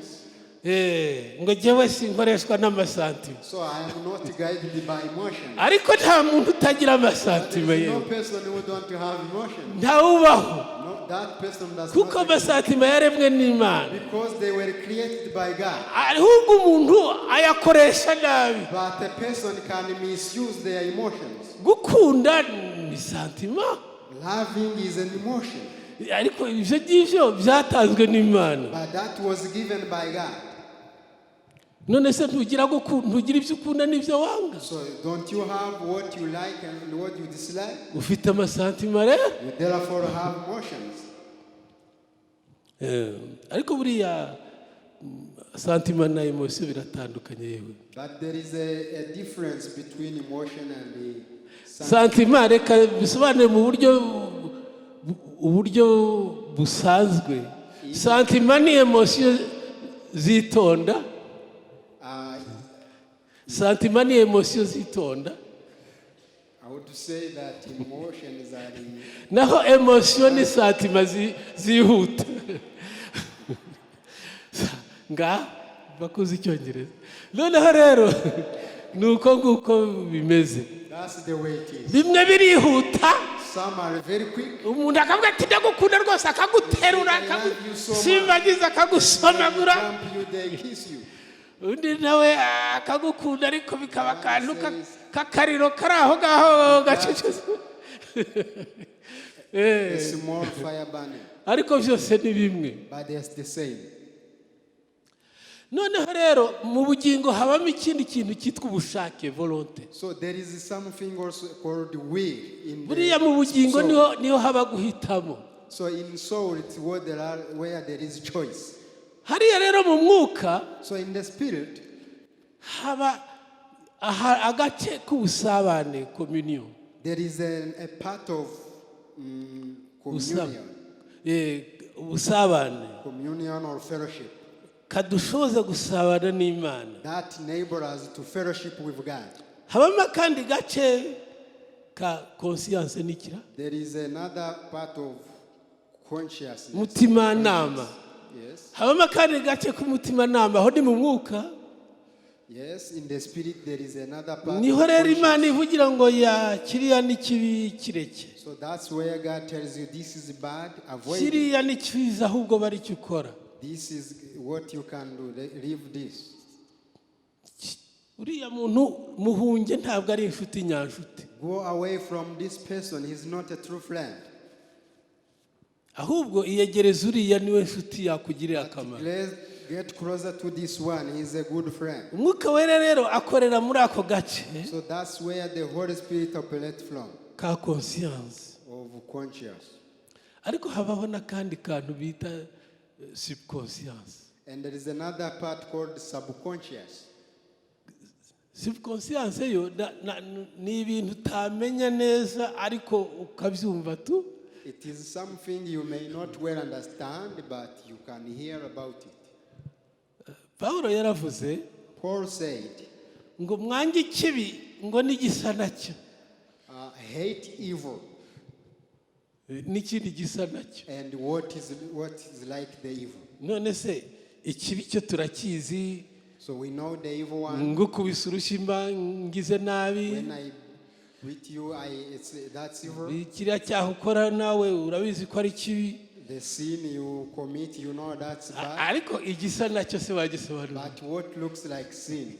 Ngo jyewe sinkoreshwa n'amasentiments. So I am not guided by emotions. Ariko nta muntu utagira But there amasentiments. is no Yewe, person who don't have emotions. ntawubaho. No, that person does Kuko not exist. amasentiments yaremwe n'Imana, Because they were created by God. Ahubwo umuntu ayakoresha nabi. But a person can misuse their emotions. Gukunda ni sentiment. Loving is an emotion, Ariko ibyo ngibyo byatanzwe n'Imana. But that was given by God. None se ntugira ibyo ukunda n'ibyo wanga? So don't you have what you like and what you dislike? Ufite amasentiments rero. You therefore have emotions. Ariko buriya sentiment na émotion biratandukanye yewe. But there is a difference between emotion and the Sentiment, reka bisobanure mu buryo uburyo busanzwe, sentiment ni émotion zitonda. Sentiment ni émotion zitonda. I would say that emotions are the, Naho émotion ni sentiment zihuta. Nga bakuze icyongereza. Noneho rero ni uko nguko bimeze. That's the way it is. Bimwe birihuta. Some are very quick. Umuntu akavuga ati ndagukunda rwose, akaguterura, akagusimbagiza, akagusomagura. Jump you, they kiss you. Undi nawe akagukunda, ariko bikaba akantu k'akariro kari aho ngaho gacecetse. A small fire burning. Ariko byose ni bimwe. But it's the same. Noneho rero mu bugingo habamo ikindi kintu cyitwa ubushake, volonté. So there is something also called will in the Buriya mu bugingo soul. niho haba guhitamo. So in soul, it's where there are where there is choice. Hariya rero mu mwuka So in the spirit, haba aha agace k'ubusabane, communion. There is a part of communion, Ubusabane communion or fellowship kadushoboza gusabana n'Imana. That enable us to fellowship with God. Habamo akandi gace ka conscience n'ikira There is another part of consciousness. Mutimanama. Yes. Habamo akandi gace k'umutimanama, aho ni mu mwuka. Yes, in the spirit there is another part Niho of rero conscience. Imana ivugira ngo ya kiriya ni kibi, kireke. So that's where God tells you this is bad, avoid it. Kiriya ni cyiza, ahubwo bari icyo ukora. This is what you can do. Leave this. Uriya muntu muhunge, ntabwo ari inshuti nyanshuti. Go away from this person. He's not a true friend. Ahubwo iyegereza uriya, niwe nshuti yakugirira akamaro. Let's get closer to this one. He's a good friend. Umwuka Wera rero akorera muri ako gace So that's where the Holy Spirit operates from, ka conscience. Of conscience. Ariko habaho n'akandi kantu bita subconscience. And there is another part called subconscious. Subconscience yo ni ibintu utamenya neza, ariko ukabyumva tu. It is something you may not well understand, but you can hear about it. Pawulo yaravuze Paul said, ngo mwange ikibi ngo n'igisa nacyo. Hate evil N'ikindi gisa nacyo. And what is like the evil. None se ikibi cyo turakizi. So we know the evil one. Ngukubise urushyi mba ngize nabi. When I beat you, that's evil. Kiriya cyaha ukora nawe urabizi ko ari kibi. The sin you commit, you know that's bad. Ariko igisa nacyo se wagisobanura? But what looks like sin?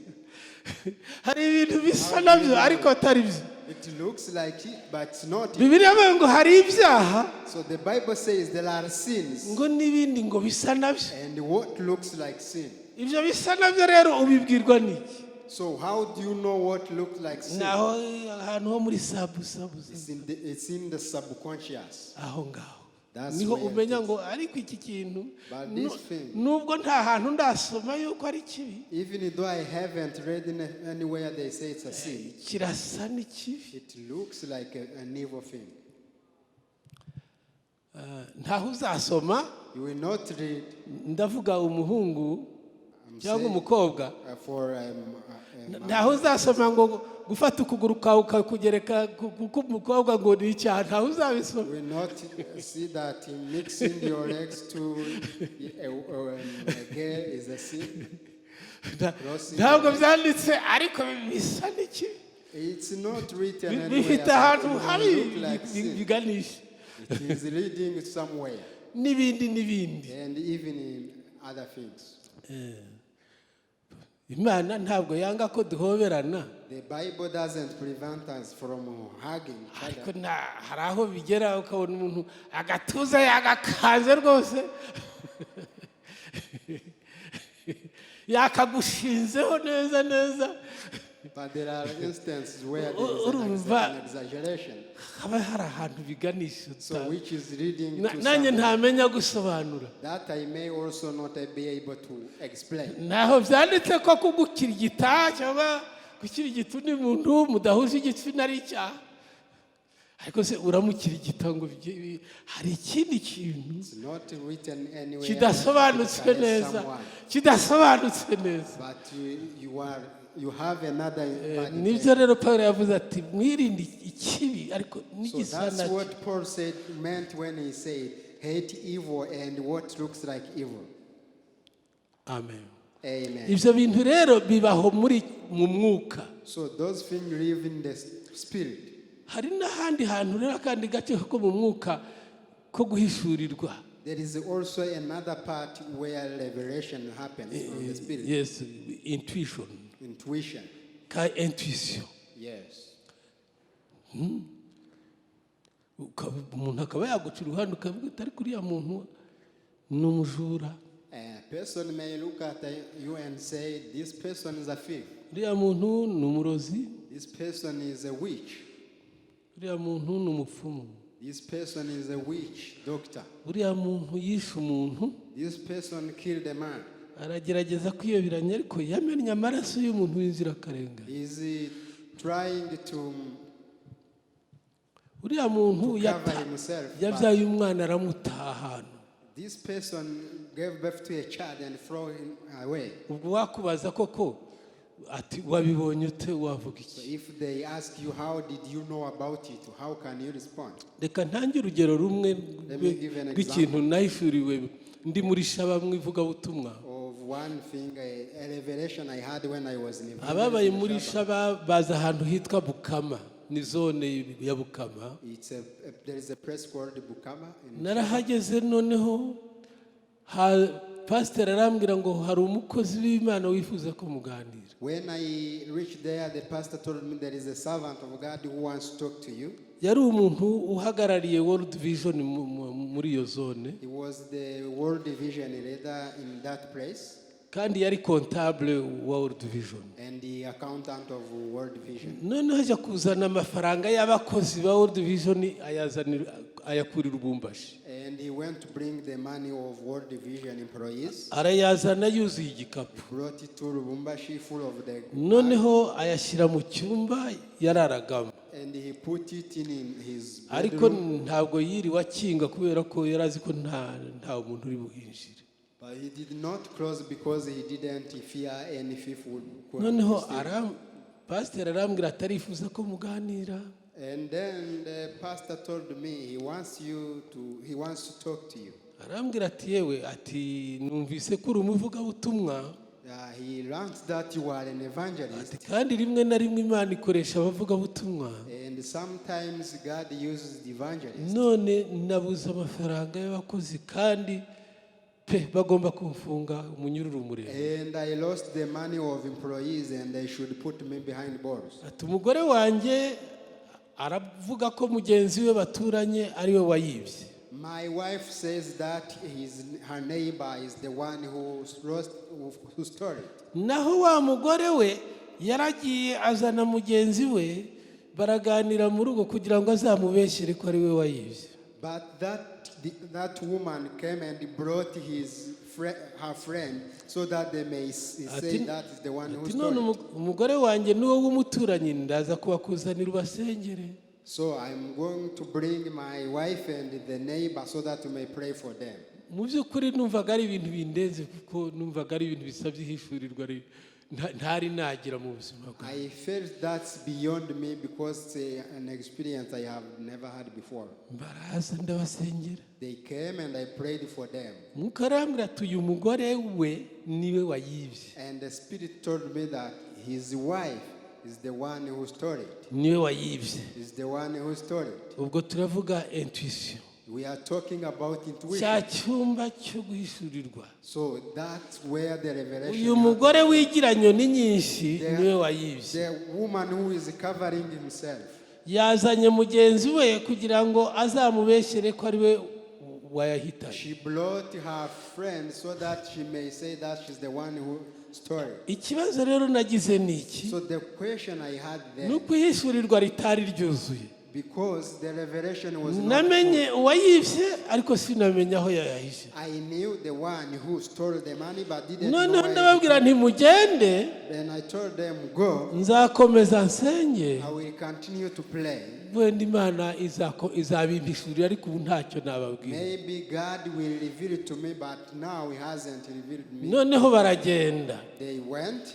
Hari ibintu bisa nabyo ariko atari byo. It looks like it, but it's not it. Bibiliya ivuga ngo hari ibyaha So the Bible says there are sins ngo n'ibindi ngo bisa nabyo. And what looks like sin. Ibyo bisa nabyo rero ubibwirwa n'iki? So how do you know what looks like sin? Naho ahantu ho muri sub sub. It's in the subconscious. Aho ngaho That's niho where it umenya is. Ngo ariko iki kintu But this thing- nubwo nta hantu ndasoma yuko ari kibi, Even though I haven't read in anywhere they say it's a sin, kirasa n'ikibi. It looks like an evil thing. Ntaho uzasoma. You will not read Ndavuga umuhungu I'm cyangwa saying, umukobwa. For a man. Ntaho uzasoma ngo gufata ukuguru kwawe ukakugereka ku mukobwa ngo ni icyaha, ntaho uzabisoma. You will not see that mixing your legs to a girl is a sin. Crossing Ntabwo the byanditse, ariko bisa n'ikibi. It's not written anywhere, Bifite but ahantu it habi look like sin. biganisha. It is leading somewhere, N'ibindi n'ibindi. And even in other things. Imana ntabwo yanga ko duhoberana. The Bible doesn't prevent us from hugging each Ariko other. hari aho bigera ukabona umuntu agatuza yagakanze rwose, yakagushinzeho neza neza. But there are instances where there is Urumva an exaggeration. Haba hari ahantu biganisha. So which is leading to Nanjye somewhere ntamenya gusobanura. That I may also not be able to explain. Ntaho byanditse ko kugukirigita cyangwa gukirigita undi muntu mudahuje igitsina ari icyaha, ariko se uramukirigita ngo hari ikindi kintu It's not written anywhere kidasobanutse that you caress neza, someone. kidasobanutse neza. But you have another bad Nibyo intention. rero Paul yavuze ati mwirinde ikibi ariko So n'igisa that's nacyo. what Paul said meant when he said hate evil and what looks like evil. Amen. Amen. Ibyo bintu rero bibaho muri mu mwuka. So those things live in the spirit. Hari n'ahandi hantu rero, akandi gace ko mu mwuka ko guhishurirwa. There is also another part where revelation happens from the spirit. Yes, intuition. Intuition. Ka intuition. Yes. Umuntu akaba yaguca iruhande, ukavuga uti: "Ariko uriya muntu ni umujura." A person may look at you and say, "This person is a thief." "Uriya muntu ni umurozi." "This person is a witch." "Uriya muntu ni umupfumu." "This person is a witch doctor." "Uriya muntu yishe umuntu." "This person killed a man." "Aragerageza kwiyoberanya, ariko yamennye amaraso y'umuntu w'inzirakarengane." "Is he trying to "Uriya muntu cover himself, but yabyaye umwana, aramutaha ahantu." this person gave birth to a child and throw him away." Ubwo wakubaza koko ati: "Wabibonye ute?" wavuga So iki? if they ask you, "How did you know about it?" how can you respond? Reka ntange urugero rumwe Let me give an rw'ikintu nahishuriwe ndi muri Shaba mu ivugabutumwa. Of one thing, a revelation I had when I was in Ababaye evangelism muri in Shaba. Shaba baza ahantu hitwa Bukama, ni zone ya Bukama. There is a place called Bukama. In Narahageze, noneho pasiteri arambwira ngo hari umukozi w'Imana wifuza ko muganira. When I reached there, the pastor told me there is a servant of God who wants to talk to you. Yari umuntu uhagarariye World Vision muri iyo zone. He was the World Vision leader in that place Kandi yari comptable wa World Vision. And the accountant of World Vision. Noneho ajya kuzana amafaranga y'abakozi ba World Vision, ayazanira, ayakurira Lubumbashi. And he went to bring the money of World Vision employees. Arayazana yuzuye igikapu. Brought it to Lubumbashi full of the Noneho ayashyira mu cyumba yararagamo. And he put it in his Ariko bedroom. Ntabwo yiriwe akinga, kubera ko yari azi ko nta muntu uri buhinjire. But he did not close because he didn't fear any thief would could Noneho steal. Pasiteri arambwira atarifuza ko muganira. And then the pastor told me he wants to talk to you. Arambwira ati: "Yewe," ati, "numvise ko uri umuvugabutumwa." He learned that you are an evangelist. Ati: "Kandi rimwe na rimwe Imana ikoresha abavugabutumwa." And sometimes God uses the evangelist. "None nabuze amafaranga y'abakozi, kandi pe bagomba kumfunga umunyururu muremure." "And I lost the money of employees and they should put me behind bars." Ati: "Umugore wanjye aravuga ko mugenzi we baturanye ari we wayibye." "My wife says that her neighbor is the one who stole it." "Naho wa mugore we yaragiye azana mugenzi we, baraganira mu rugo kugira ngo azamubeshyere ko ari we wayibye." But that woman came and brought her friend so that they may say that is the one who Ati: stole "None it. umugore wanjye n'uwo w'umuturanyi ndaza kubakuzanira ubasengere." "So I'm going to bring my wife and the neighbor so that you may pray for them." Mu by'ukuri numvaga ari ibintu bindenze, kuko numvaga ari ibintu bisabye ihishurirwa ntari nagira mu buzima bwawe. I felt that's beyond me because it's an experience I have never had before. Baraza, ndabasengera. They came and I prayed for them. Mwuka arambwira ati: "Uyu mugore we niwe wayibye." And the Spirit told me that his wife is the one who stole it. Niwe wayibye. Is the one who stole it. Ubwo turavuga intuition. We are talking about intuition. Cya cyumba cyo guhishurirwa. So that's where the revelation Uyu happened. mugore wigira nyoni nyinshi niwe wayibye. The woman who is covering himself. Yazanye mugenzi we kugira ngo azamubeshyere ko ari we wayahitanye. She brought her friend so that she may say that she's the one who stole it. Ikibazo rero nagize ni iki: So the question I had ni then, uko ihishurirwa ritari ryuzuye. Because the revelation was not Namenye uwayibye, ariko sinamenye aho yayahishe. I knew the one who stole the money, but didn't know Noneho where. ndababwira nti: "Mugende." Then I told them, "Go." "Nzakomeza nsenge." "I will continue to pray." "Wenda Imana izabimpishurira, ariko ubu ntacyo nababwira." "Maybe God will reveal it to me, but now He hasn't revealed me." Noneho baragenda. They went.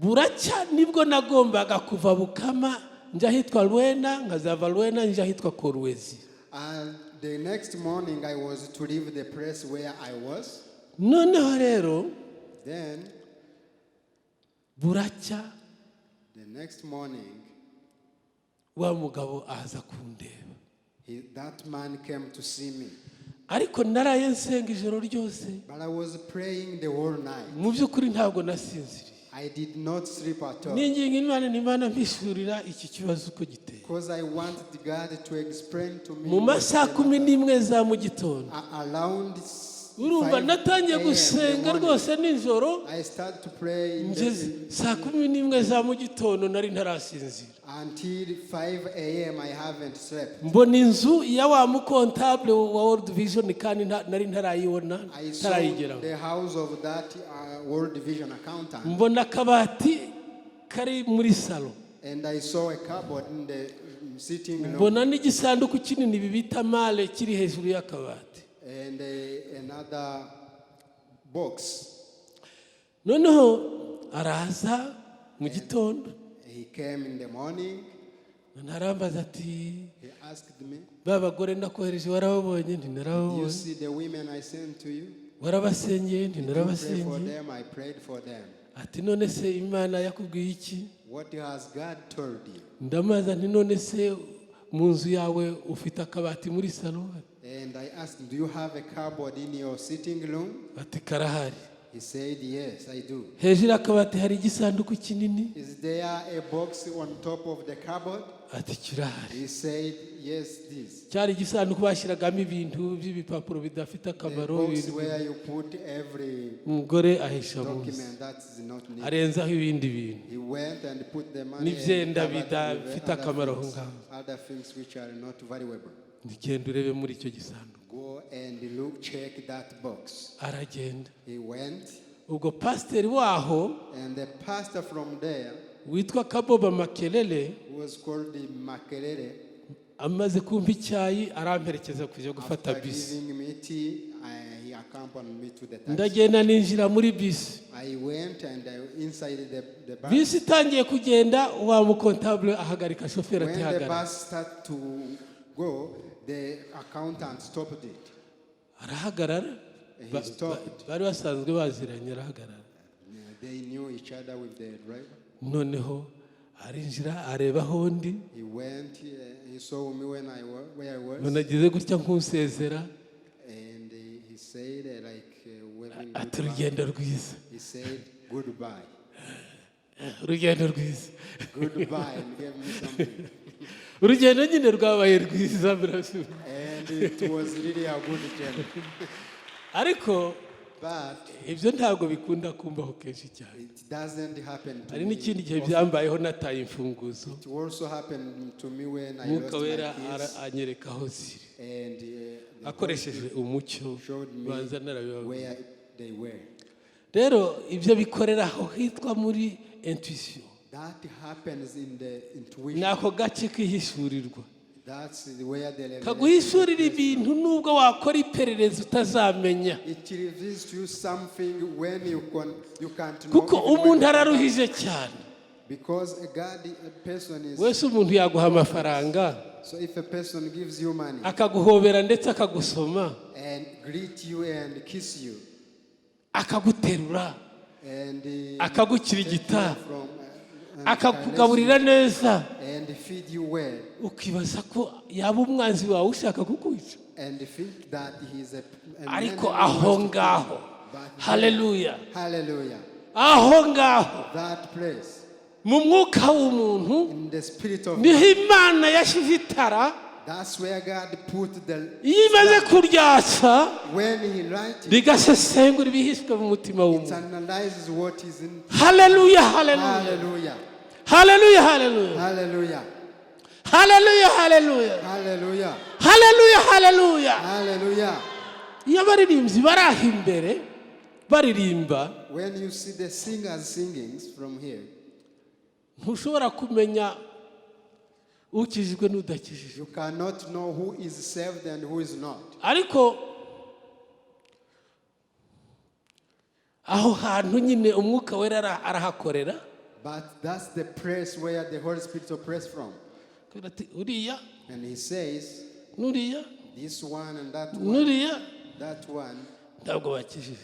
Buracya nibwo nagombaga kuva Bukama njya ahitwa Rwena, nkazava Rwena njya ahitwa Kolwezi. And the next morning, I was to leave the place where I was. Noneho rero Then, buracya, the next morning, wa mugabo aza kundeba. That man came to see me. Ariko naraye nsenga ijoro ryose. But I was praying the whole night. Mu by'ukuri ntabwo nasinziriye. I did not sleep at all. Ninginga Imana, Imana mpishurira iki kibazo uko giteye. Because I wanted God to explain to me Mu masaha what the 11 za mu gitondo, around urumva, 5 natangiye a.m. in the gusenga morning. rwose nijoro. I started to pray in Ngeze the, saa 11 za mu gitondo nari ntarasinzira. Until 5 a.m. I haven't slept. Mbona inzu ya wa mucomptable wa World Vision kandi nari ntarayibona, I saw ntarayigeraho. The house of that World Vision accountant, Mbona akabati kari muri salon. And I saw a cupboard in the sitting room, Mbona n'igisanduku kinini bita malle kiri hejuru y'akabati. And another box. Noneho araza mu gitondo. He came in the morning. Noneho arambaza ati: He asked me, "Ba bagore nakohereje warababonye?" Nti: "Do you "Narababonye." see the women I sent to you?" "Warabasengeye?" Nti: "Did you pray for "Narabasengeye." them?" "I prayed for them." Ati: "None se Imana yakubwiye iki?" "What has God told you?" Ndamubaza nti: "None se mu nzu yawe ufite akabati muri salon?" And I asked him, "Do you have a cupboard in your sitting room?" Ati: "Karahari." He said, "Yes, I do." "Hejuru y'akabati hari igisanduku kinini?" "Is there a box on top of the cupboard?" Ati: "Kirahari." He said, "Yes, this." Cyari igisanduku bashyiragamo ibintu by'ibipapuro bidafite The akamaro. box Ibintu- where you put every Umugore ahisha munsi document that is not needed. arenzaho ibindi bintu He went and put the money and n'ibyenda covered with bidafite other akamaro aho things, ngaho. other things which are not valuable. Nigenda urebe muri icyo gisanduku. "Go and look, check that box." Aragenda. He went, Ubwo pasiteri waho and the pastor from there, witwa Kaboba Makelele, who was called the Makerere, amaze kumpa icyayi aramperekeza kujya gufata after bisi. giving me tea, he accompanied me to the taxi. Ndagenda ninjira muri bisi. I went and I, inside the bus. Bisi itangiye kugenda, wa mucomptable ahagarika shoferi ati: When the "Hagarara." bus started to go, the accountant stopped it. Arahagarara. He stopped. Bari basanzwe baziranye, arahagarara. Yeah, they knew each other with the driver. Noneho arinjira areba aho ndi. He went, he saw me where I was, None ageze gutya nk'usezera, and he said, like, waving ati: goodbye. "Urugendo rwiza." He said, "Goodbye." "Urugendo rwiza." "Goodbye," and gave me something. Urugendo nyine rwabaye rwiza birasubira. And it was really a good journey. Ariko But ibyo ntabwo bikunda kumbaho kenshi cyane. It doesn't happen to Hari me n'ikindi gihe often. byambayeho nataye imfunguzo. It also happened to me when I Mwuka lost Wera my keys. anyereka aho ziri And the akoresheje umucyo. showed me Banza narabibabwiye. Where they were. Rero ibyo bikorera aho hitwa muri intuition. That happens in the intuition. Ni ako gace kihishurirwa That's where the revelation kaguhishurira takes place. Ibintu nubwo wakora iperereza utazamenya. It reveals to you something when you can't know Kuko even when umuntu you araruhije cyane. Because a God, a person is Wese umuntu yaguha amafaranga, So if a person gives you money akaguhobera ndetse akagusoma, and greet you and kiss you akaguterura, and akagukirigita, take you from and akakugaburira neza, and feed you well ukibaza ko yaba umwanzi wawe ushaka kukwica. And think that he's a Ariko man who aho wants to kill ngaho, you. But haleluya, hallelujah, aho ngaho that place mu mwuka w'umuntu in the spirit of niho Imana yashyize itara. That's where God put the Iyo imaze kuryatsa, when He light it, rigasesengura ibihishwe mu mutima it w'umuntu. analyzes what is in. Haleluya, haleluya. Hallelujah. Haleluya, haleluya. Hallelujah. Haleluya, haleluya. Hallelujah. Haleluya, haleluya. Hallelujah. Iyo abaririmbyi bari aho imbere baririmba, When you see the singers singing from here, ntushobora kumenya ukijijwe n'udakijijwe. You cannot know who is saved and who is not. Ariko aho hantu nyine Umwuka Wera arahakorera. But that's the place where the Holy Spirit operates from. Kubera ati: "Uriya And He says, n'uriya this one and that one, n'uriya that one, ntabwo bakijijwe."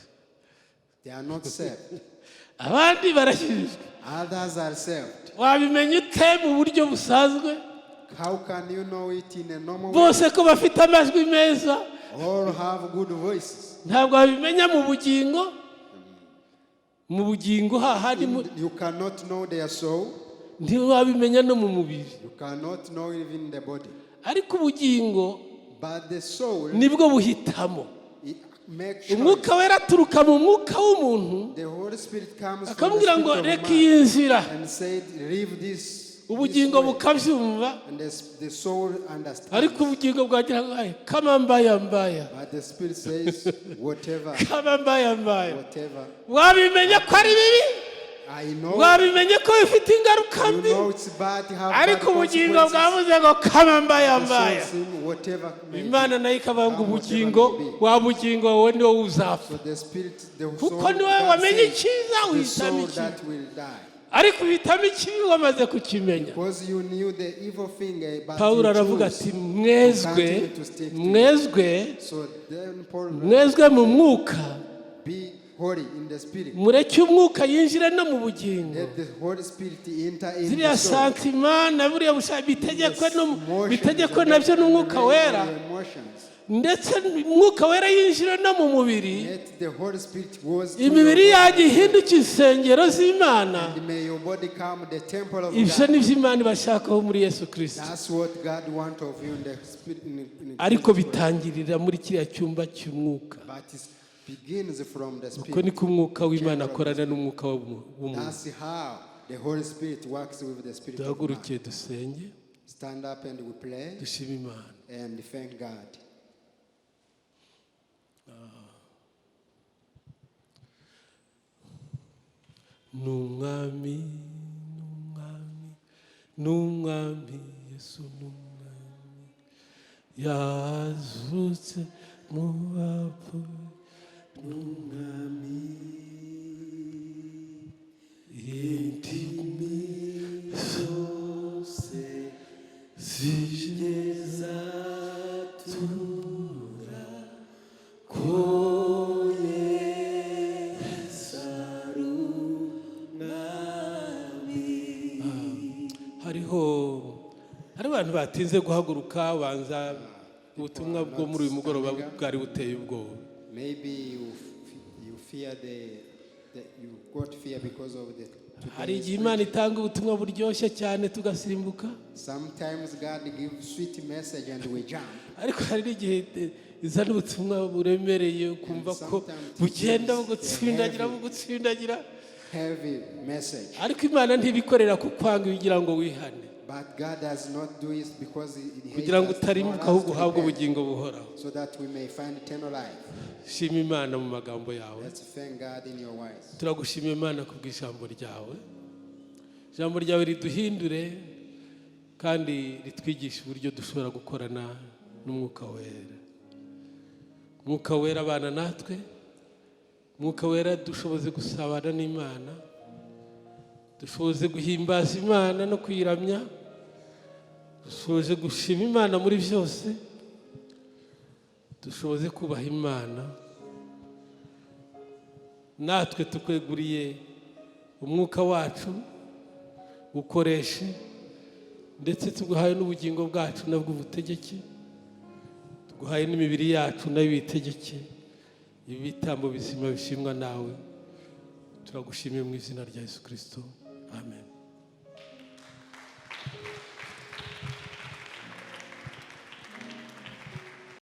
they are not saved. Abandi barakijijwe. Others are saved. Wabimenya ute mu buryo busanzwe? How can you know it in a normal way? Bose ko bafite amajwi meza, All have good voices. Ntabwo wabimenya mu bugingo, mu bugingo hahandi You cannot know their soul. Ntiwabimenya no mu mubiri. You cannot know even the body. Ariko ubugingo But the soul, nibwo buhitamo. It makes choice. Umwuka Wera aturuka mu mwuka w'umuntu, The Holy Spirit comes from the akamubwira ngo spirit of reka man iyi nzira. And said, "Leave this Ubugingo way." bukabyumva. And the soul understands. Ariko ubugingo bwagira ngo "Ay, kama mbaya mbaya." But the spirit says, "Whatever, Kama mbaya mbaya. Whatever." Wabimenye ko ari bibi. I know, Wabimenye ko bifite ingaruka you mbi. Know it's bad, have bad Ariko ubugingo consequences. bwavuze ngo kama mbaya The soul mbaya. says, "Whatever may be." Imana nayo ikavuga ngo Come ubugingo whatever may be. wa bugingo wowe niwo uzapfa. So the spirit, the Kuko soul, niwe God wamenye says, icyiza, the uhitamo soul ikibi. That will die. Ariko uhitamo ikibi wamaze kukimenya. Because you knew the evil thing, but Pawulo you aravuga choose ati mwezwe, continue to stick to it. Mwezwe, So then Paul mwezwe mu mwuka. Be holy in the spirit. Mureke umwuka yinjire no mu bugingo. Let the Holy Spirit enter in Ziriya the soul. Sentiments na buriya bushake bitegekwe no Emotions bitegekwe and nabyo n'Umwuka Wera. the emotions. Ndetse Umwuka Wera yinjire no mu mubiri. Let the Holy Spirit goes to Imibiri your body, yanyu ihinduke insengero z'Imana. And may your body come the temple of Ibyo God. ni byo Imana ibashakaho muri Yesu Kirisito. That's what God wants of you in the spirit. In Ariko Christ. bitangirira muri kiriya cyumba cy'umwuka. But it begins from the Uko spirit. niko Umwuka w'Imana akorana n'umwuka w'umuntu. That's how the Holy Spirit works with the spirit of man. Duhaguruke dusenge. Stand up and we pray Dushime Imana. And thank God. Ni Umwami, ni Umwami, ni Umwami Yesu, ni Umwami, yazutse mu bapfuye, ni Umwami. Indimi zose zizatura ko Yesu ari Umwami. Hariho hari abantu batinze guhaguruka, banza ubutumwa bwo muri uyu mugoroba bwari buteye ubwoba. Maybe you fear the you got fear because of the Hari today's igihe Imana itanga ubutumwa buryoshye cyane tugasimbuka. Sometimes God gives sweet message and we jump. Ariko hari n'igihe izana ubutumwa buremereye, ukumva ko bugenda bugutsindagira, bugutsindagira. Heavy message. Ariko Imana ntibikorera kukwanga, kugira ngo wihane. But God does not do it because He hates Kugira ngo us, utarimbuka for us ahubwo to uhabwe repent, ubugingo buhoraho. so that we may find eternal life. Shima Imana mu magambo yawe. Let's thank God in your words. Turagushima Imana kubw'ijambo ryawe. Ijambo ryawe riduhindure kandi ritwigishe uburyo dushobora gukorana n'Umwuka Wera. Umwuka Wera abana natwe. Umwuka Wera dushoboze gusabana n'Imana, dushoboze guhimbaza Imana no kuyiramya, dushoboze gushima Imana muri byose, dushoboze kubaha Imana. Natwe tukweguriye umwuka wacu, ukoreshe, ndetse tuguhaye n'ubugingo bwacu nabwo ubutegeke, tuguhaye n'imibiri yacu nayo uyitegeke, ibi bitambo bizima bishimwa nawe. Turagushimiye mu izina rya Yesu Kirisito, amen.